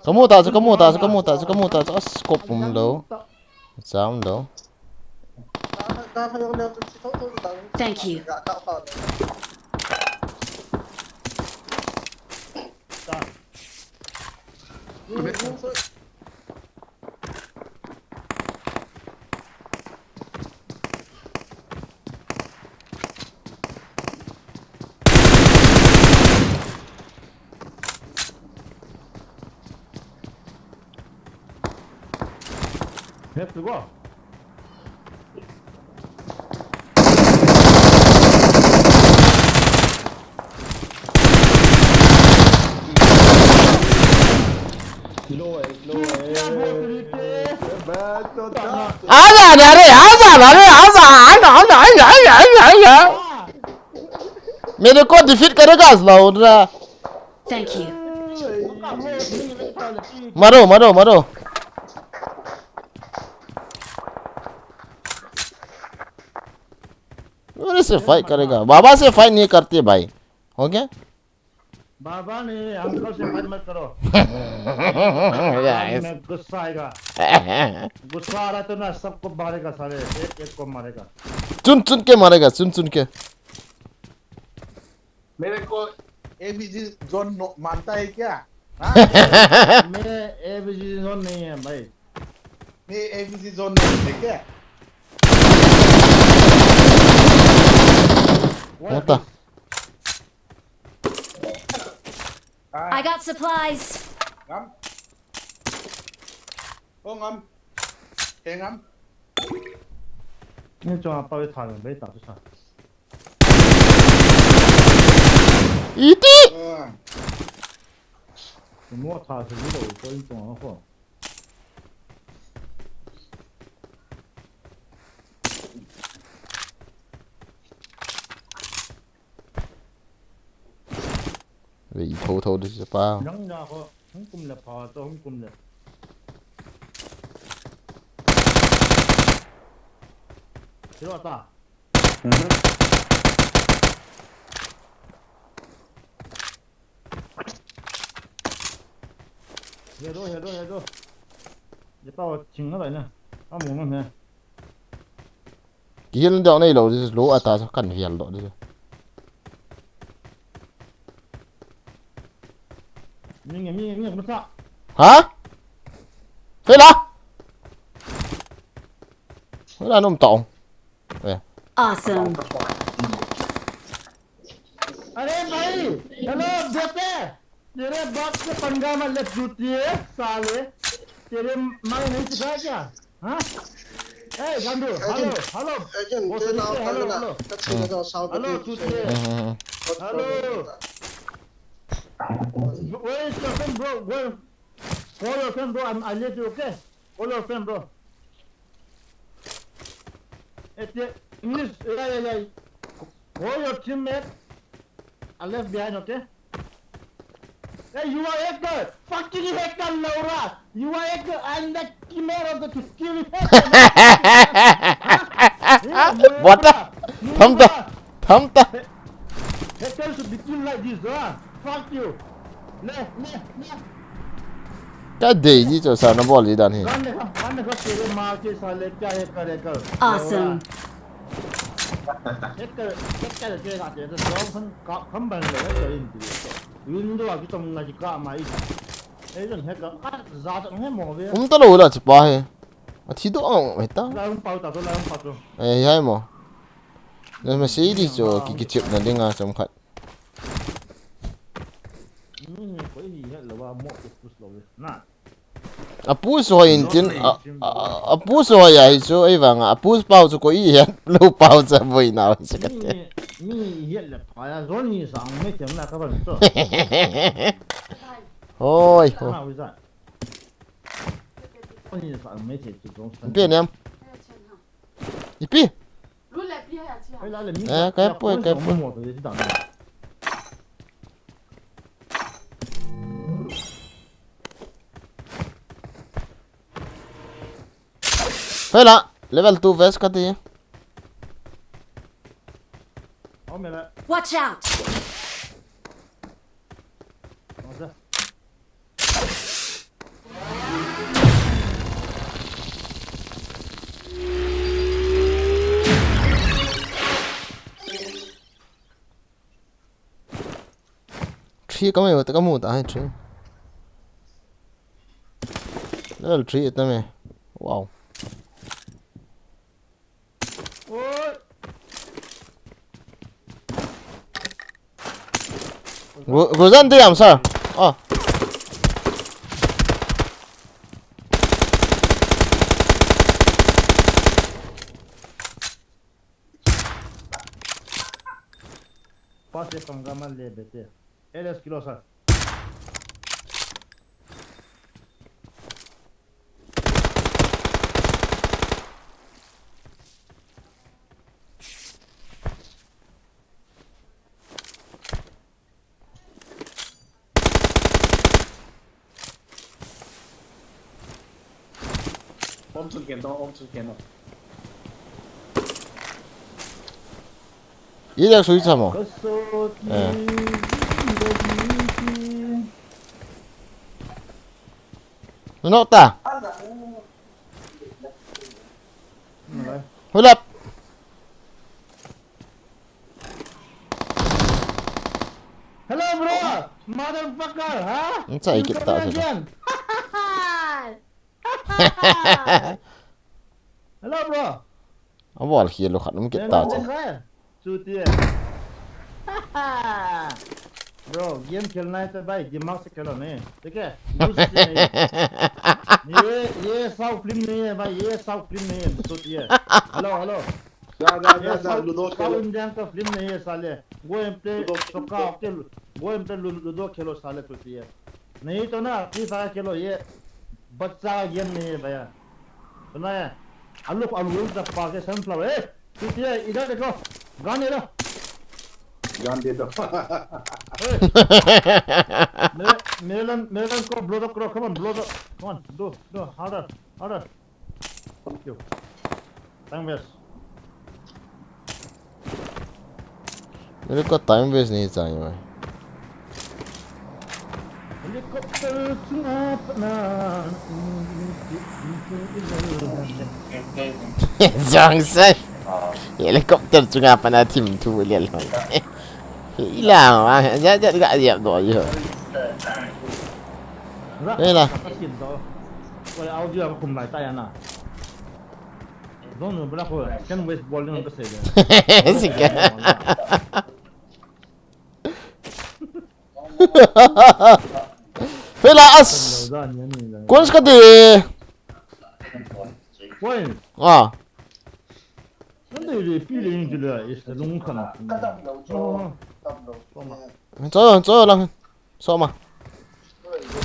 Kamu ta chu, kamu ta chu, kamu ta chu, kamu ta chu. As, scope um lou. Jam lou. Thank you. Let's go. Slow है, slow है। क्या बोल रही थे? मैं तो था। आ जा ना रे, आ जा ना रे, आ जा, आ जा, आ जा। मेरे को डिफीट करेगा असला उड़ रहा। Thank you. मारो, मारो, मारो। मेरे से फाइट करेगा। बाबा से फाइट नहीं करते भाई। ओके? बाबा ने अंकल से फाइट मत करो। Yes. मैं गुस्सा आएगा। गुस्सा आ रहा तो ना सबको मारेगा सारे, एक एक को मारेगा। चुन चुन के मारेगा, चुन चुन के। मेरे को एबीजी जोन मानता है क्या? हाँ? मैं एबीजी जोन नहीं है भाई। मैं एबीजी जोन नहीं है क्या? What the? I got supplies. Ngam. Oh, ngam. Hey, ngam. Ni chong apa wei tha, wei ta tu sa. Iti. Mo tha se ni lo ko in chong ko. Ve i tho tho di pa. Nang na ko, hung kum le pa to, hung kum le. Siro ta. Mhm. Hello, hello, hello. Ye pa wa ching na bai na. Amu na ne. Kihil doh nei lou, this is low ata sa kan hial doh, this is. Ni, ni, ni, ni, masa. Ha? Fela? Fela nom tong. Eh. Awesome. अरे भाई, hello, बेटे, तेरे बाप से पंगा मत ले, चूतिए, साले। तेरे माँ ने नहीं सिखाया क्या? हाँ? ए, गांडू, hello, hello. Agent, वो agent, सुनिए, hello, hello. Hello, चूतिए। हम्म, हम्म, हम्म। Hello. Where is your friend, bro? Where? Call your friend, bro. I'm, I left you, okay? Call your friend, bro. It's a English. Yeah, yeah, yeah. Call your teammate. I left behind, okay? Hey, you are hacker. Fucking hacker, Laura. You are hacker. I'm the teammate of the security. Huh? What the? Laura. Laura. Thumb the, thumb the. Hacker should be killed like this, huh? Fuck you. Le, le, le. Ka dei ji chu sa na bol ji dan hi. Wan ne kha, wan ne kha tere ma ke sale kya hai kare kar. Awesome. Hacker, hacker ke ga te to so khan ka kham ban le ka in ti. Window a ki tong na ki ka ma i. Ei don hacker ka za ta he mo ve. Um ta lo la chi pa he. A thi do ang he ta. La um pau ta to, la um pau to. Eh, hai mo. Na ma sei di chu ki, ki chip na ding a chom khat. A push hoi in tin, a, a, a push hoi a hi chu, ei vang a, a push pau chu koi het lou pau chu voi nau hi chu ka te. Mi, mi het le pha ya, zon ni sang me thiam na ka ban chu. Hoi, hoi. Zon ni sang me thiam chu zon sang. Pe nem. Ipi? Eh, kai poi, kai poi. Fela, level two vest ka ti. Watch out! Three ka mai, ka mu ta hai three. Level three ta me. Wow. Gu-, guzan diam, sir. Oh. Pass ye pangga man le bete. L S kilo sir. Om chun ken to, om chun ken to. Ida sui chamo. Kasot ni, eh. Ni, ni, ni. Nunok ta. Nalai. Hulap. Hello, bro. Motherfucker, ha? Nsa ikit ta sa. Hello, bro. Abol khel u khat um kit ta chu. Chuti e. Bro, game khelna hai to bhai, game se khelo ne. ठीक है? Use se nahi. Ye, ye South film nahi hai bhai, ye South film nahi hai, chuti e. Hello, hello. Ja, ja, ja, ja, Ludo khelo. South Indian ka film nahi hai, sale. Go and play soccer, okay, go and play Lu-, Ludo khelo, sale, chuti e. Nahi to na, Free Fire khelo, ye baccha ka game nahi hai, bhaiya. Suna hai. Alu, alu, alu, pa ke sunflower. Eh, chuti e, idhar dekho. Gun de do. Gun de do. Eh. Mere, mere line, mere line ko blow up karo. Come on, blow up. Come on, do, do, harder, harder. Thank you. Time waste. Mere ko time waste nahi chahiye bhai. Helicopter chunga pat na. Jang sai. Helicopter chunga pat na thim thu le lo. Ila ma, ja, ja, ga, ja, do, jo. Ra, ila. Oi, audio ko kum lai ta ya na. Don't know, bro, ko, can waste ball ni ko se. Sige. Fela as. Kun ska de. Woi. Ah. Kan de de pi le ni de la, is the long kan. Cho, cho lang. So ma.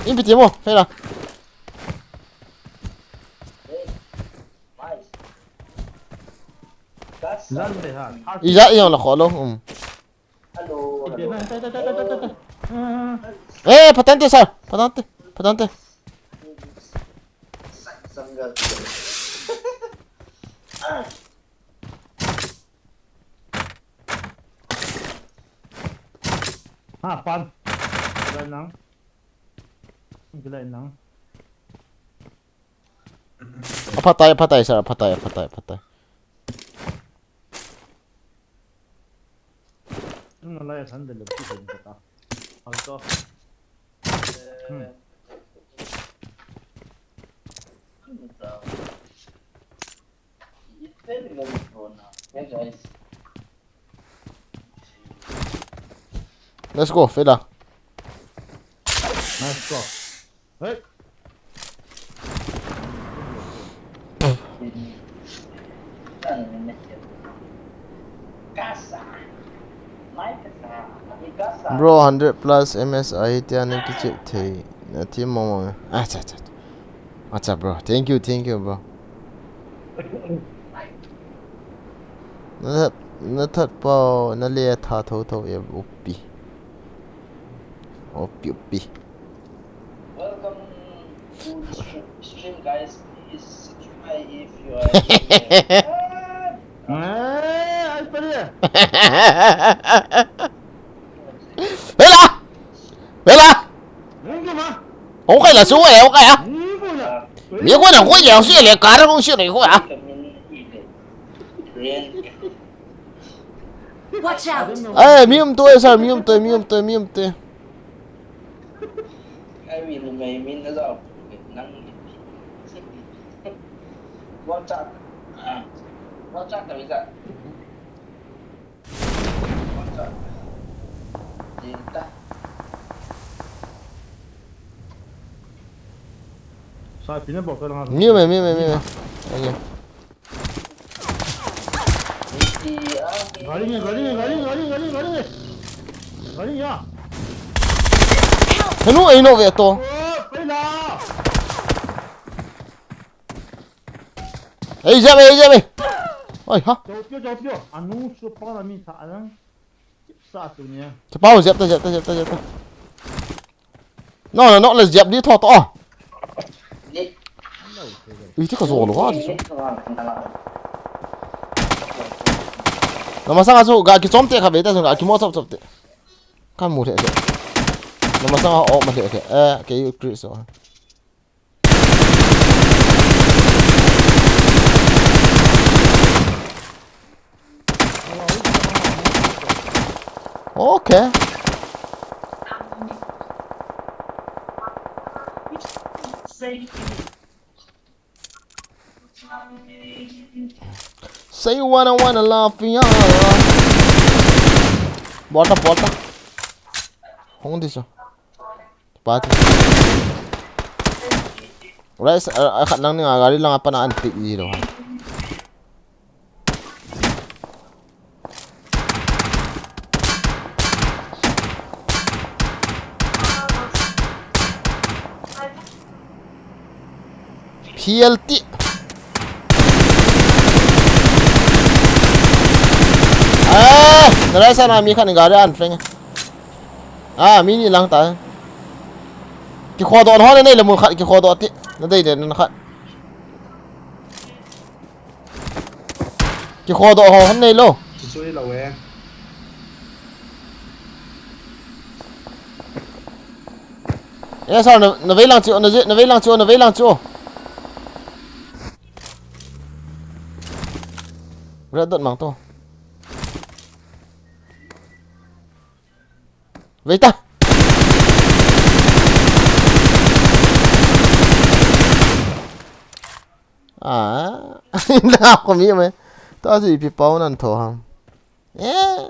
In pi ti mo, Fela. Ija, ija la kholo. Um. Eh, patente, sir. Patente, patente. Ha, pan. Gila nang. Gila nang. Aphatai, aphatai, sir, aphatai, aphatai, aphatai. Nung nalai a san de le pi de ka ta. Hal to. Hmm. Hey, guys. Let's go, Fela. Let's go. Hey. Bro, hundred plus M S ahi tia na kichep thei. Na thi mo mo. Acha, acha. Acha, bro. Thank you, thank you, bro. Na, na that pau, na le tha tho tho e upi. Upi, upi. Welcome to the stream, guys. Please subscribe if you are new here. Eh, ai pare. Vela! Vela! Nungu ma. Hong kai la su e, hong kai a. Nungu la. Mi ko na ko ya su le ka ra ko su le ko a. Watch out! Ai, mi um to e sir, mi um to e, mi um to e, mi um to e. Ai, mi lu mai, mi na za. Nang. Watch out. Watch out, ta mi za. Sa pina bok ka lang. Miu me, miu me, miu me. Ayo. Gari nge, gari nge, gari nge, gari nge, gari nge, gari nge. Kani ya. Henu ei no ve to. Oh, pai la. Ei, jep, ei, jep, ei. Oi, ha. Jauh tio, jauh tio. Anu, su pa la mi sa lang. Sa tu ni. Chapao, jep ta, jep ta, jep ta, jep ta. No, no, no, let's jep di tho to. Ui, ti ka zo lo ha, ti so. Na masanga chu ga kichom te kha ve ta, ga kimo chop chop te. Ka mu the the. Na masanga o ma the the. Eh, ke you Chris so. Okay. Say you wanna, wanna love ya. Bota, bota. Hong di so. Pati. Right, a, a khat nang ni nga gari lang apa na antik di lo ha. P L T. Ah, na right side na mi khat ni gari an flank. Ah, mi ni lang ta. Kikhodoh hon nei le mun khat kikhodoh ti. Na dei de na khat. Kikhodoh ho hon nei lo. Chu chu lo e. Eh, sir, na, na vei lang chu, na je-, na vei lang chu, na vei lang chu. Red dot mang to. Vei ta. Ah, na ko mi me. Ta si pi pau nan tho ham. Eh.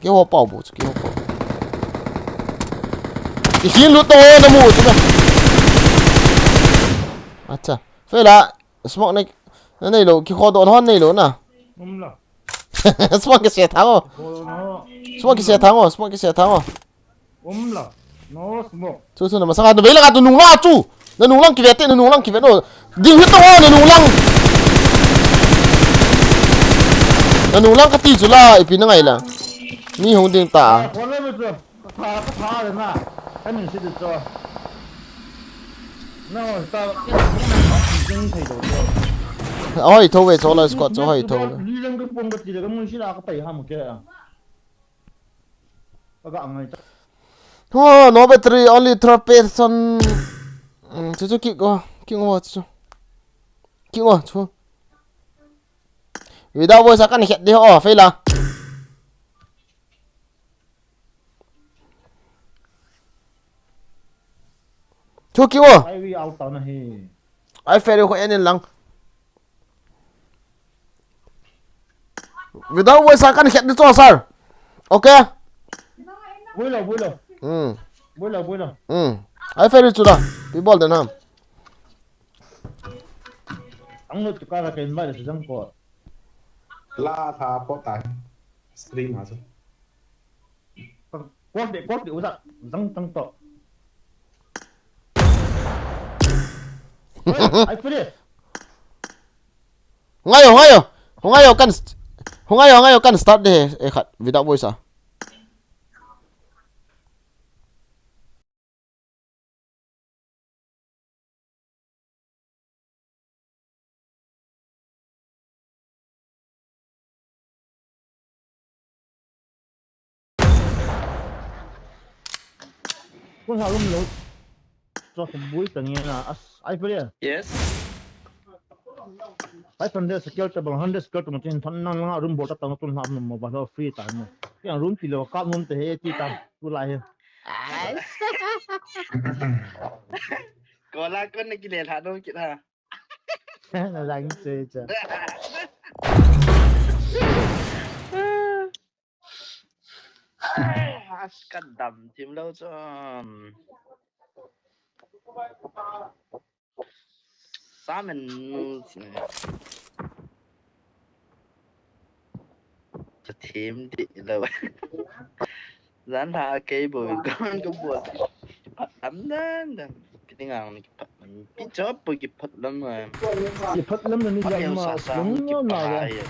Kiho pau bu, kiho pau. Ki hin lu to na mu chu na. Acha. Fe la, smoke nei, na nei lo, kikhodoh hon nei lo na. Um la. Smoke kise thang o. Kikhodoh no. Smoke kise thang o, smoke kise thang o. Um la. No smoke. Chu chu na masanga na vei lang a tu nung la chu. Na nung lang kive te, na nung lang kive no. Ding hit to na nung lang. Na nung lang kati chu la, ipi na ngai la. Mi hung ding ta. Ah, phone le chu. Ka tha, ka tha le na. Ka min si de chu. No, ta. Ding thei do chu. Oi, tho ve, solo squad chu, oi, tho ve. Li lang ka pom ka ti le ka mun si la ka pai ham ke. Aga angai ta. Oh, no battery, only third person. Mm, chu chu kick o, kick o chu. Kick o chu. Without voice a kan het di ho, fe la. Chu kick o. Ai wi out ta na hi. Ai fe ri ko en in lang. Without voice a kan het di chu, sir. Okay? Vui lo, vui lo. Hmm. Vui lo, vui lo. Hmm. Ai fe ri chu la. Pi bol den ham. Ang lut chu ka la ka invite chu jang ko. La tha po ta. Stream a chu. Kok de, kok de, usa, zang tang to. Ai, pwede. Hungai o, hungai o. Hungai o kan st-, hungai o, hungai o kan start de, eh, khat, without voice a. Kun ha room lo. Cho kum bui tang ya na as ai pwede. Yes. Five hundred secure table, hundred secure table, tin than nang nga room bol ta tang tun ham mo ba lo free ta mo. Yang room pi lo ka mum te he ti ta tu lai he. Ai. Kola kon na kile tha do kit ha. Na lang che che. As ka dam thim lo chun. Samen. Pathem dih lou. Jan ha kei bou, kon ko bou. Pat lam dan dan. Kiti ngang ni pat lam. Pi chop bou ki pat lam na. Ki pat lam na ni pat lam ma sa sa lung ki ngam na pat ga. Hai.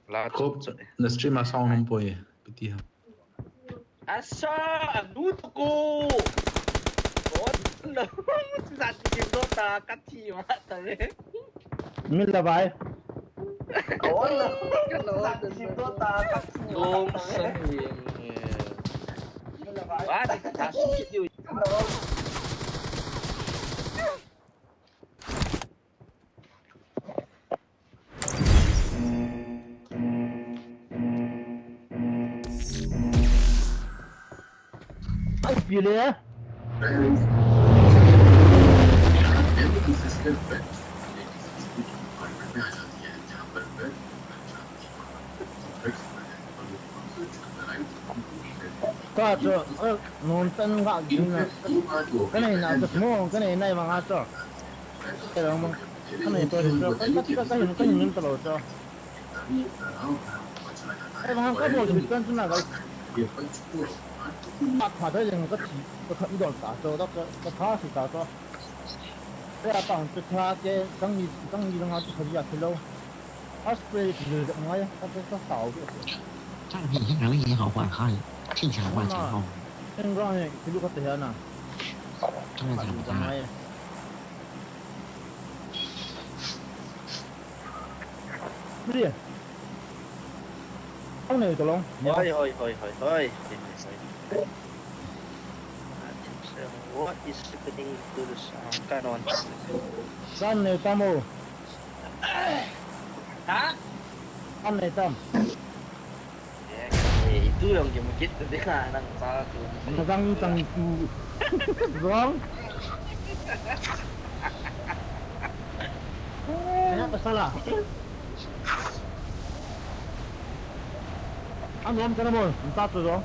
La Kop, chop chop. Na stream a sound hum poi. Piti ha. Asa, anu tuku. Oh, no. Sat ki do ta, kati ma ta ve. Mil la vai. Oh, no. Sat ki do ta, kati ma ta ve. Dong sa ni. Mil la vai. Wa, ta su ki diu. Ai, pile. Ka chu, eh, non tan ga gin na. Ka nei na chu mo, ka nei nai ma nga chu. Ka nei to hi chu, ka, ka, ka, ka hin, ka hin min ta lo chu. Ei, vang ka bol hi kan chu na ga. Ka pha da jeng ka thi, ka kha i dol ta chu, da ka, ka pha si ta chu. Ei, a pang chu tha ke, sang ni, sang ni nga chu kha ya thi lo. First play ki le ngai, ka chu ka tao ke. Sang hi, sang ni ho kwa khai. Chin cha kwa cha ho. Sang ga he, ki lu ka te ya na. Sang ni cha kwa cha. Bri. Ang nei tolong. Hoi, hoi, hoi, hoi, hoi. What is happening to the sound? Come on. San nei tamo. Ha? San nei tam. Eh, eh, itu yang game kit tu dia nang sa tu. Nang tang tu. Wrong. Kaya pasal lah. Ano ang kanamon? Ang tato to?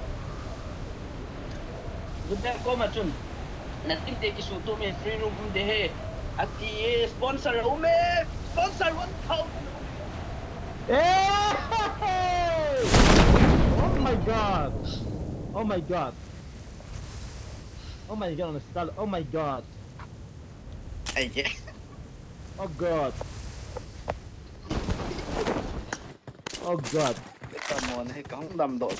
Gunda ko machun. Natin te kisuto me free room um de he. Ati ye sponsor um e. Sponsor one thousand. Hey! Oh my God! Oh my God! Oh my God, Mister Tal-, oh my God! Ai, yeah. Oh God! Oh God! Come on, hey, kahung dam do.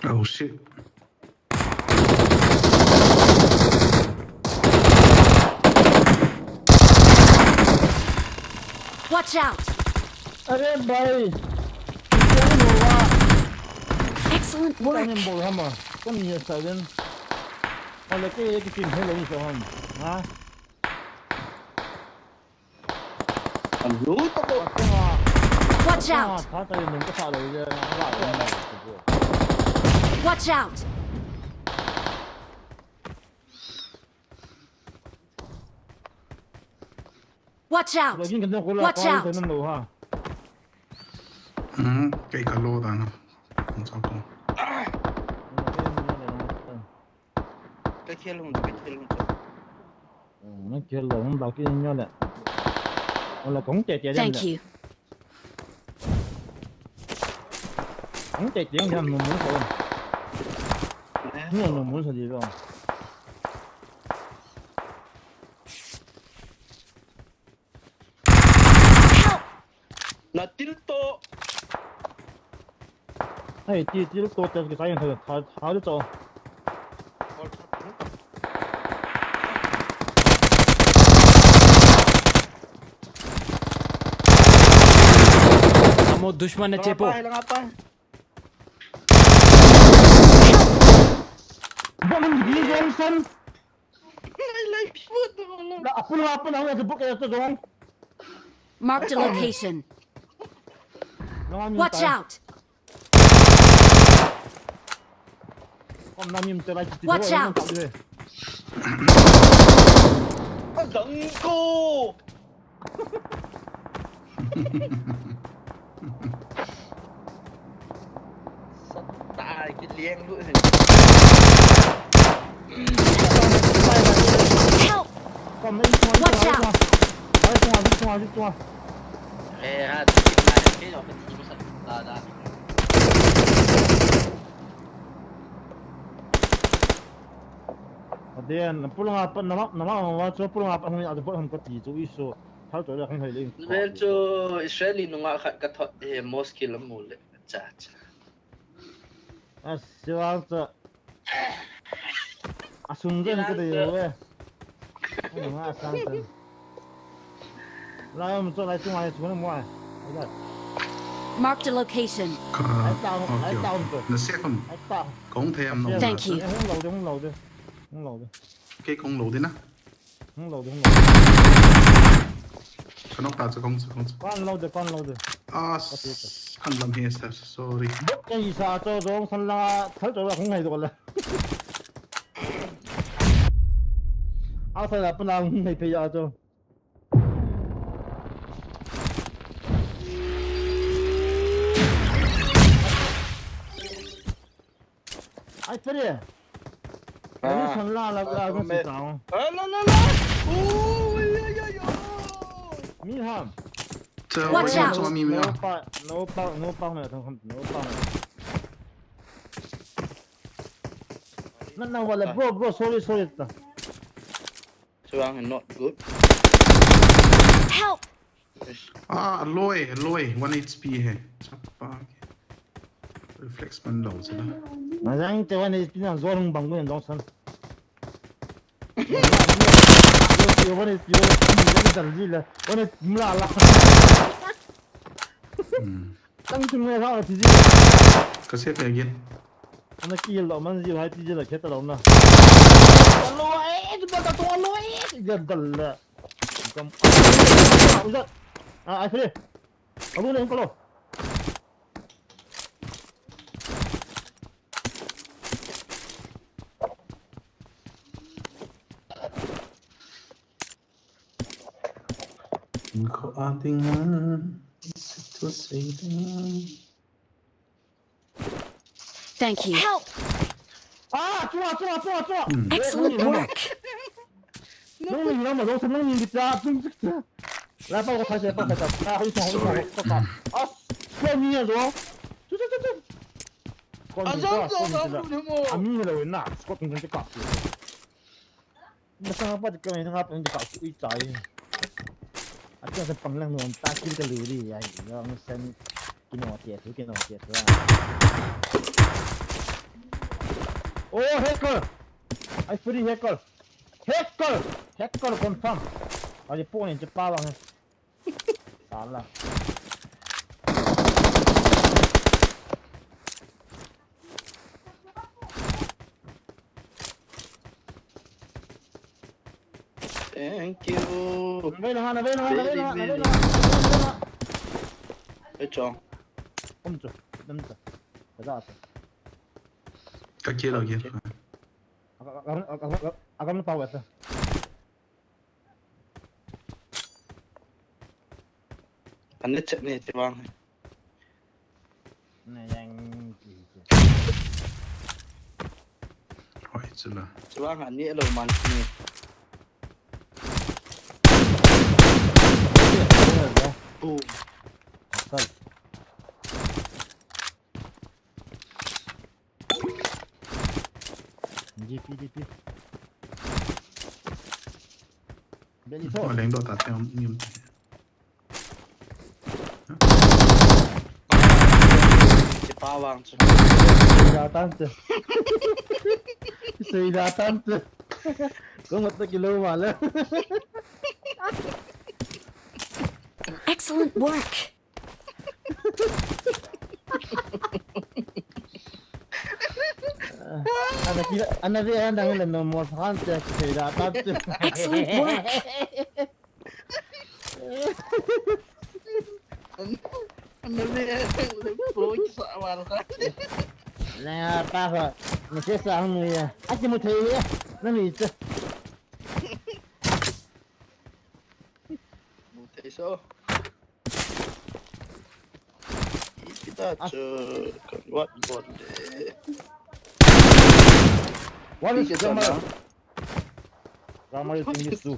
Oh shit. Watch out! अरे भाई, क्या हुआ? Excellent work. Kani bol hama, kani ye sa den. Wala ke ye kitin hello so ham. Ha? Anu to ko. Watch out! Watch out! Watch out! Watch out! Hmm, kei ka lo da na. Ang sa ko. Ka khel hung, ka khel hung. Nang kihel lou, nang dau kit nyo le. Wala kong che che. Thank you. Kong che che, nang mun sa. Nang mun sa di lo. Help! Na til to. Hey, til, til to, til ke sai, tha, tha, tha to. Amo dushman ne chepo. Langa pa, langa pa. Bom di Johnson. Ai, lai put, wala. Na, apun, apun, apun, apun, apun, apun. Marked a location. Watch out! Watch out! Adang ko! Sat tai, kiliang lu. Help! Watch out! Tua, tua. Eh, ha, kei no, kei no, kei no, kei no. Aden, pulanga pa, nama, nama, nama, chu pulanga pa, hung ya, chu pulanga pa ti, chu isu. Thal chu le, hung hei le. Ven chu, Israeli nungah khat ka thot, eh, mosque lam mu le. Cha, cha. Asivang cha. Asung jen ka dei ve. Nga sang jen. Lai um cho lai chung ai chung mo ai. Marked a location. Ai ta, ai ta um to. Na se kham. Ai ta. Kong the am no. Thank you. Hung lo de, hung lo de. Hung lo de. Ke kong lo de na. Hung lo de, hung lo de. Ka nok ta chu kong chu, kong chu. Kon lo de, kon lo de. Ah, kan lam he sir, sorry. Bok ka isa cho jong san la, thal cho la hung ngai do la. A sa la pa na hung ngai pe ya cho. Ai, tare. Ai, ni san la la la, ni si tao. Ah, la, la, la. Oh, oi, oi, oi, oi. Mi ham. Watch out. Mi mi. No pa, no pa, no pa na thang ham, no pa na. Na, na, wala, bro, bro, sorry, sorry. Chuang not good. Help! Ah, aloi, aloi, one H P hai. Chapa. Reflex man lo sila. Na jang te one H P na zolung bang gun dong san. One H P, one H P, one H P la la. Hmm. Tang chung ngai kha ti ji. Ka se pe again. Ana ki lo man ji hai ti ji la khe ta lo na. Alo ai, tu ba ta to alo ai. Ga dal la. Kam. Uza. Ah, ai fre. Abu ne ko lo. Ko a ding man, tu sei ding. Thank you. Help! Ah, tua, tua, tua, tua. Hmm. Excellent work. Nung ni lama, nung ni kita, nung kita. La pa ko phai, pa phai, pa phai, pa phai. As, ko ni ya zo. Tu, tu, tu, tu. Ko ni ya zo, ko ni ya zo. Ami ni lo na, ko ni ya zo. Masang pa ka, nga pa ka, ui, chai. Ati sa pang lang nuan ta, kil ka luri, ai, yung sen, kino tia tu, kino tia tu. Oh, hacker! Ai, free hacker! Hacker! Hacker confirm! Ai, po ni, pa bang. Salah. Thank you. Nabei na, nabei na, nabei na, nabei na. Ito. Kumto, kumto. Kada ata. Kaki lagi. Agam, agam, agam, agam na pa wasa. Ani chet ni ti bang. Na yang ki. Hoi, chula. Ti bang ani lo man ni. Boom. Sal. G P, G P. Beli to. Leng do ta te ni. Che pa wang chu. Sei da tan te. Sei da tan te. Ko mat ta kilo wala. Excellent work. Ana ki, ana ve ana ngala no mo han te ki da ta. Excellent work. Ana ve ana po ki sa wal ka. Na pa ha. Ni se sa hung ya. A ki mo thei ya. Na ni te. Mo thei so. Kita chu kan wat bol le. What is grammar? Grammar is English too.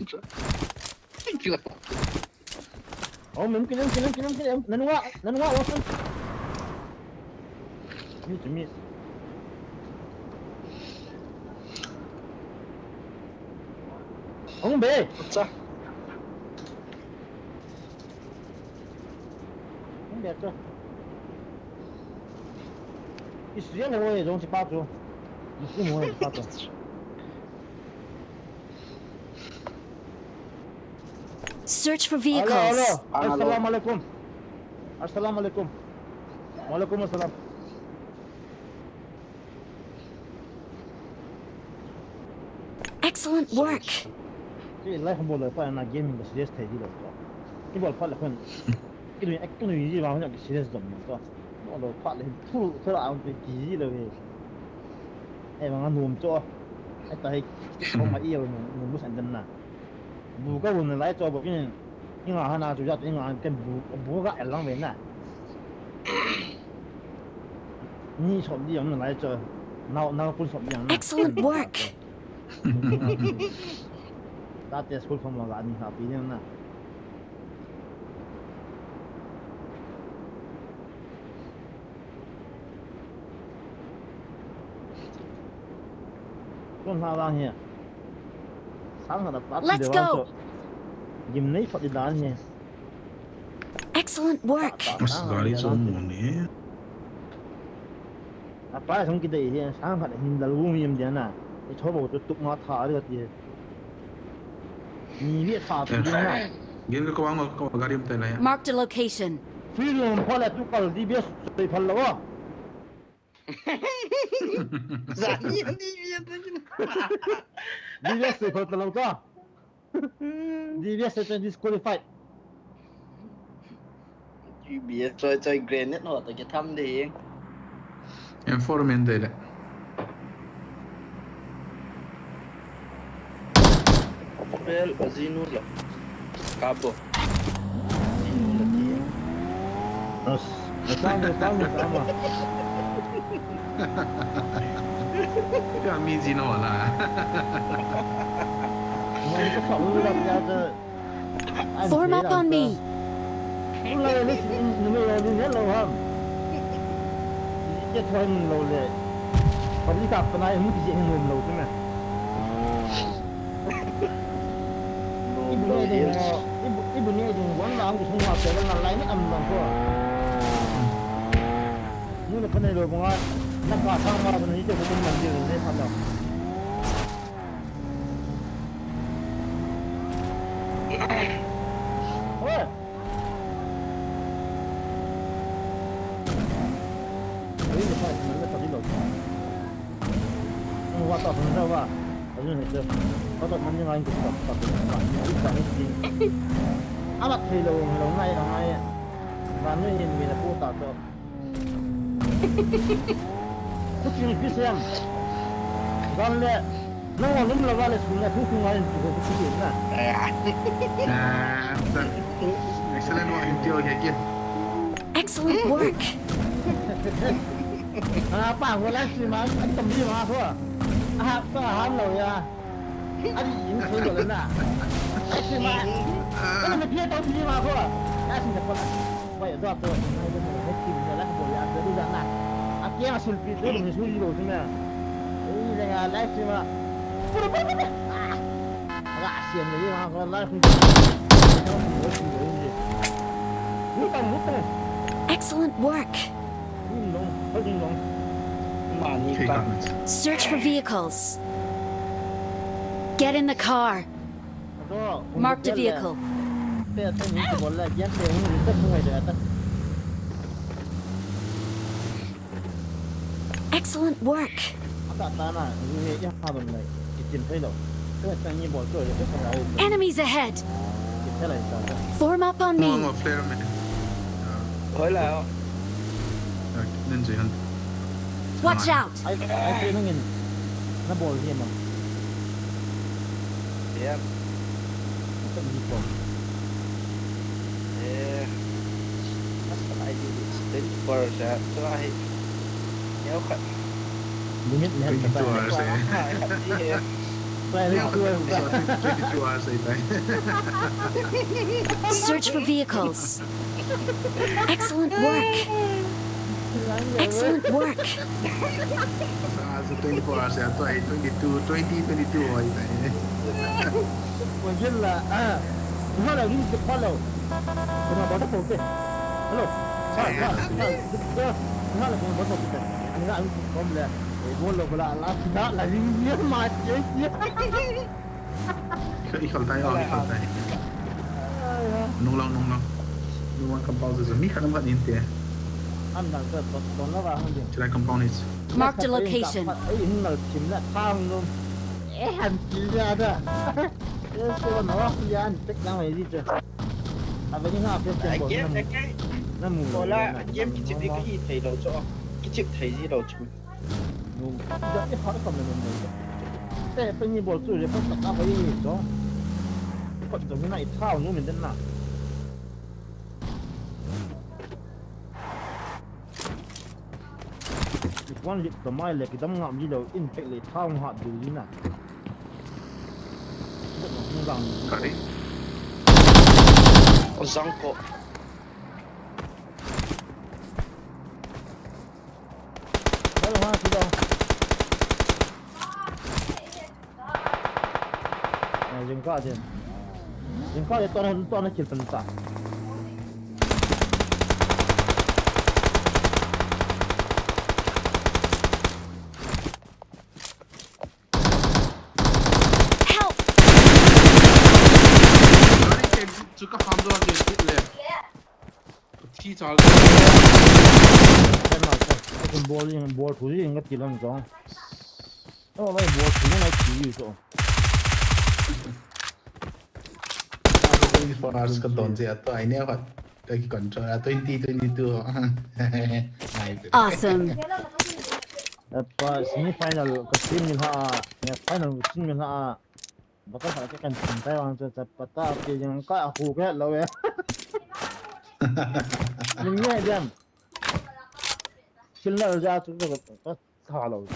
Kila. Oh, men kilim, kilim, kilim, kilim. Nanua, nanua, wasan. Meet, meet. Hung be. Acha. Hung be, acha. Israel ho ye jong si pa tu. Muslim ho ye si pa tu. Search for vehicles. Hello, hello. Assalamu alaikum. Assalamu alaikum. Wa alaikum assalam. Excellent work. Ki lai kham bol le pa na gaming ka serious thei di lo to. Ki bol pa le khun. Ki ni ek tu ni ji ba hon ki serious dom to. Bol lo pa le thu thu la ang ki ji lo he. Ei ma num to. Ei ta he. Ko ma i lo num num san den na. Bu ka hun lai cho ba kin. Inga hana chu jat inga ken bu bu ga elang ve na. Ni som di ang lai cho. Nau nau pun som di ang na. Excellent work. Ta te school form ga ni ha pi ni na. Kon ha lang he. Sang ha da pa. Let's go. Gim nei phot di dan he. Excellent work. Mas gari so mo ni. Apa sang ki dei he sang ha hin dal wu mi em dia na. I tho bo tu tuk ma tha ri ti. Ni wi tha ti na. Gin ko ang ko gari um te la ya. Marked a location. Freedom pho la tu kal di bes soi phal lo. Zani ni wi ta kin. Di bes soi phal lo ka. D B S se disqualified. D B S choi choi grenade ho to ke tham de. M four min de le. Pel azinu la. Kapo. Azinu la ti. Nos. Nasama, nasama, nasama. Kami zino la. Form up on me. Ula le ni me lo ni lo ham. Ke thon lo le. Pabli ka pana mu ki je ni lo tu na. Ibu ne ding, ibu, ibu ne ding, wan la ang sung ma te na lai ni am lang ko. Mu na pane lo bunga, na ka sang ma ni te ko man de ne pa la. Oi. Oi, ni pa, ni pa di lo. Wa ta phun sa wa. Azun he se. Ka ta man ni ngai ki ta ta ta. Ni ta ni ti. Ala thei lo lo ngai lo ngai. Ba nu hin mi na ku ta to. Ku ti ni pi sem. Gan le. Nang wa lum la wa le sun le thu thu ngai tu ku ti na. Ah, ta. Excellent work, Intio, ye kit. Excellent work. Ah, pa, wala si ma, an tam di ma ko. Ah, pa, han lo ya. Adi in thei lo na. Ai si ma. Kana me pia tau pia ma ko. Ya sin da ko na. Wai da to na da na ki na la ko ya da da na. A kia sul pi do ni su lo si na. Ei le nga lai si ma. Pura pura pura. Ga sian ni ma ko la ku. Ni ta mu ta. Excellent work. Search for vehicles. Get in the car. Marked a vehicle. Excellent work. Enemies ahead. Form up on me. Hoi la. Watch out. Ai, ai, training in. Na bol hi ma. Yep. Ito ni po. Eh. Mas na ay din. Ten four siya. So, ay. Yaw ka. Limit na. Twenty-two hours, eh. Ah, yeah. Twenty-two hours ahitai. Search for vehicles. Excellent work. Excellent work. Asa twenty-four hours ahitai, twenty-two, twenty, twenty-two ahitai. Wajin la, ah, hala rin ke palo. Kena bata poke. Hello. Sa, sa, sa. Hala kena bata poke. Ina ang kom le. Eh, bolo bala la, la, la, rin niya ma, eh. Ikhal tai, oh, ikhal tai. Nung lang, nung lang. Nung lang compound sa mi khat naman inte. An lang ka, don la ba hon din. Sila compound is. Mark the location. Ay, hingal chim na, tang nung. Eh, an chim ya da. Eh, so no, ya an tek lang ay dito. Abang ni ha, pek tempo. Again, again. Namu. Kola, game kichip di kahi thei lo cho. Kichip thei ji lo cho. Nung, jat ni hot kam nung nung. Te, pe ni bol chu je, pe ta ka bai ni so. Kot jong ni na i thao nu min den na. Wan lip to mai le, kidam ngam ji lo, in pek le thao ha du ni na. Kari. O zang ko. Hello, ha, sida. Ah, jingkah din. Jingkah din, tuan, tuan na kill pen ta. Help! Gari ke chu ka ham do ke kit le. Thi chal. Kan na ka. Kan bol in, bol thu in ka ti lang jong. Oh, lai bol thu na ti so. Twenty-four hours ka don je ato ai ne ka. Ka ki control a twenty twenty-two. Ai. Awesome. Apa semi final ka team ni ha. Ya final team ni ha. Baka sa ka kan team tai wang cha cha pata ke yang ka hu ke lo ya. Min ye jam. Sil na ja chu ka ka sa lo.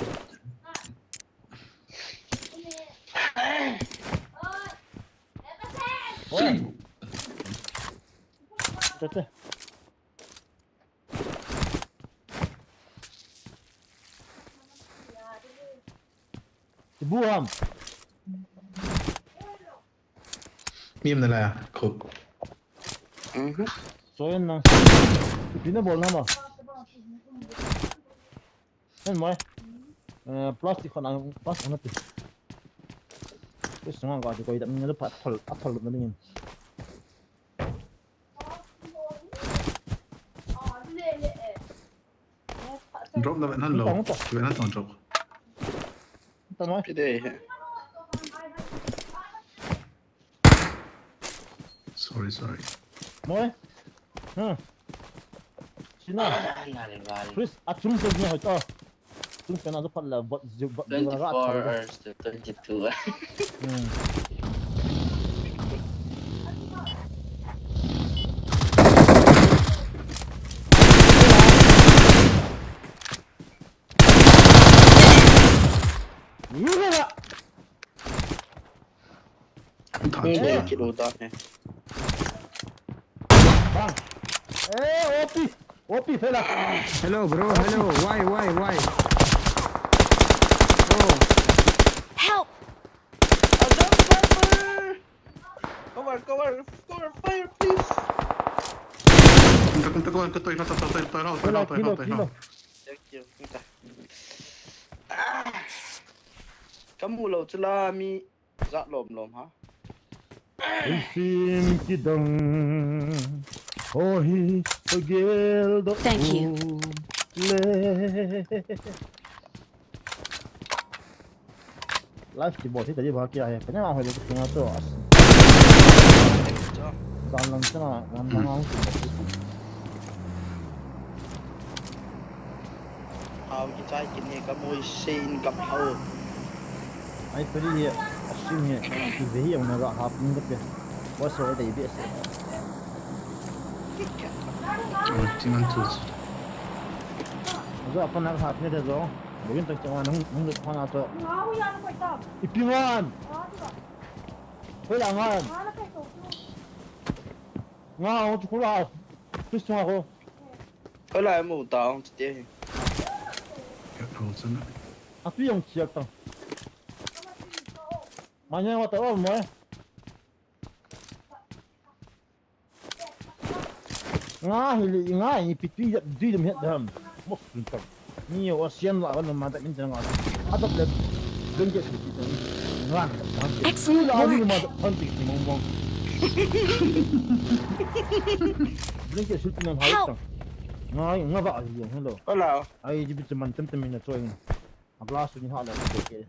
Oi. Tete. Ibu ham. Mim na la ya, cook. Mhm. Soyan na. Ipi na bol na ma. Hen mai. Eh, plastic khon ang, plastic khon ati. Plastic khon ang ko ati ko ita, min na pat thol, a thol na ning. Drop na ven han lo. Tong, tong. Ven han tong drop. Tong mai. Pide he. Sorry, sorry. Moi. Hmm. Sina. Ah, nari, nari. Please, achung pen ni hoi to. Chung pen a pat la bot ju, bot ju ra. Twenty-four hours to twenty-two. Hmm. Ni la. Tha. Eh, kilo da he. Bang. Eh, O P. O P, fella. Hello, bro. Hello. Why, why, why? Bro. Help! Azam sniper! Cover, cover, cover, fire, please! Kilo, kilo, kilo. Thank you. Ka mu lou chu la mi. Zat lom lom ha. Ei sim kidang. Ho hi, ho gel do. Thank you. Le. Live kibol hi ta di ba kia he. Kanya ho le kibol na to. Zan lang sana, zan lang ang. Hau kichai kit e, ka moi se in kap hau. Ai pari hi, a sim hi, ki ve hi ang na ga hap ning ka pe. Wa so dei be se. Ultimate tools. Zo apa na hap ne de zo. Bohin tak chang nang nang lut phana to. Ipi ngan. Hoila ngan. Nga ho chu kula. Tus chunga ho. Hola mu ta ong te. Api ong chiak ta. Manya wa ta ol mo. Nga hili nga ni pitui dui dum het dam. Mos sun ta. Ni yo sian la wan ma ta min chang nga. Adap le. Blanket sul ti ta. Nga na ta. Excellent work. Ma ta han ti mong mong. Blanket sul ti na ha ta. Nga nga ba ali hello. Hola. Ai di bit man tem tem na choi. A glass ni ha la ke.